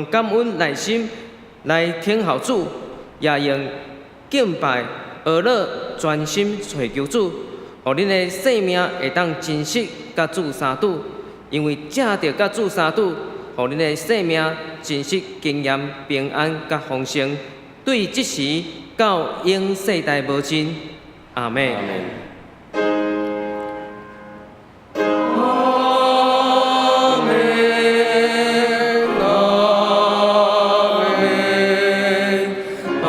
感恩耐心來聽候主，也用敬拜、阿樂、專心尋求主，予恁的生命會當真實佮主相拄，因為藉著佮主相拄，予恁的生命真實經驗平安佮豐盛，對這時到永世代無盡。阿們。阿們。阿們，阿們，阿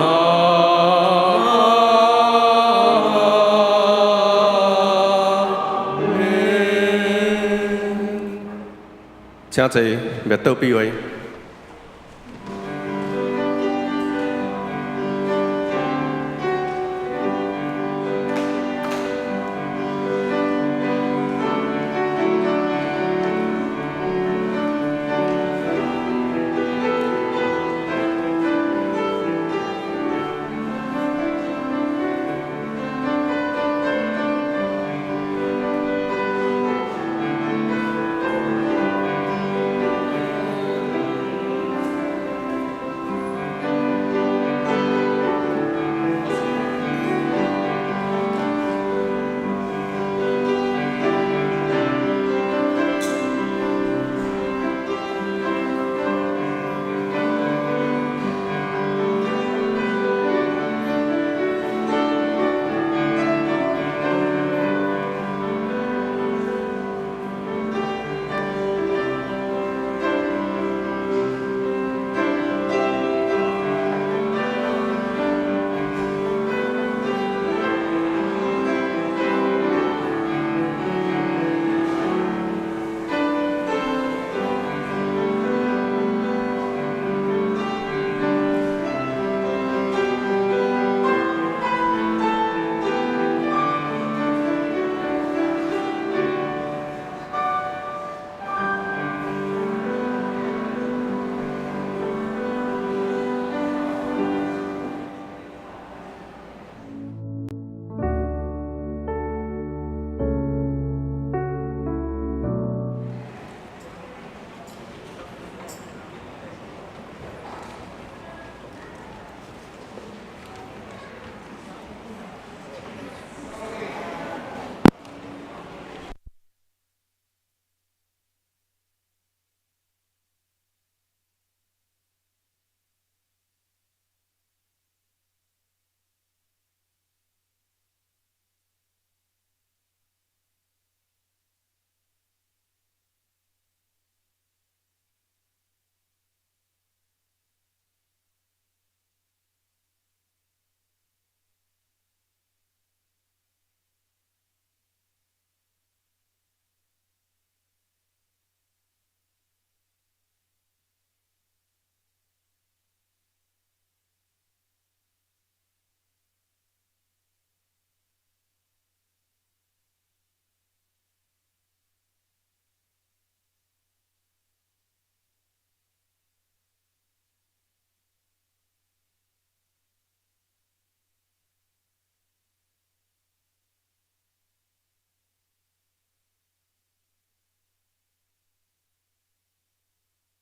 請坐，袂倒比話。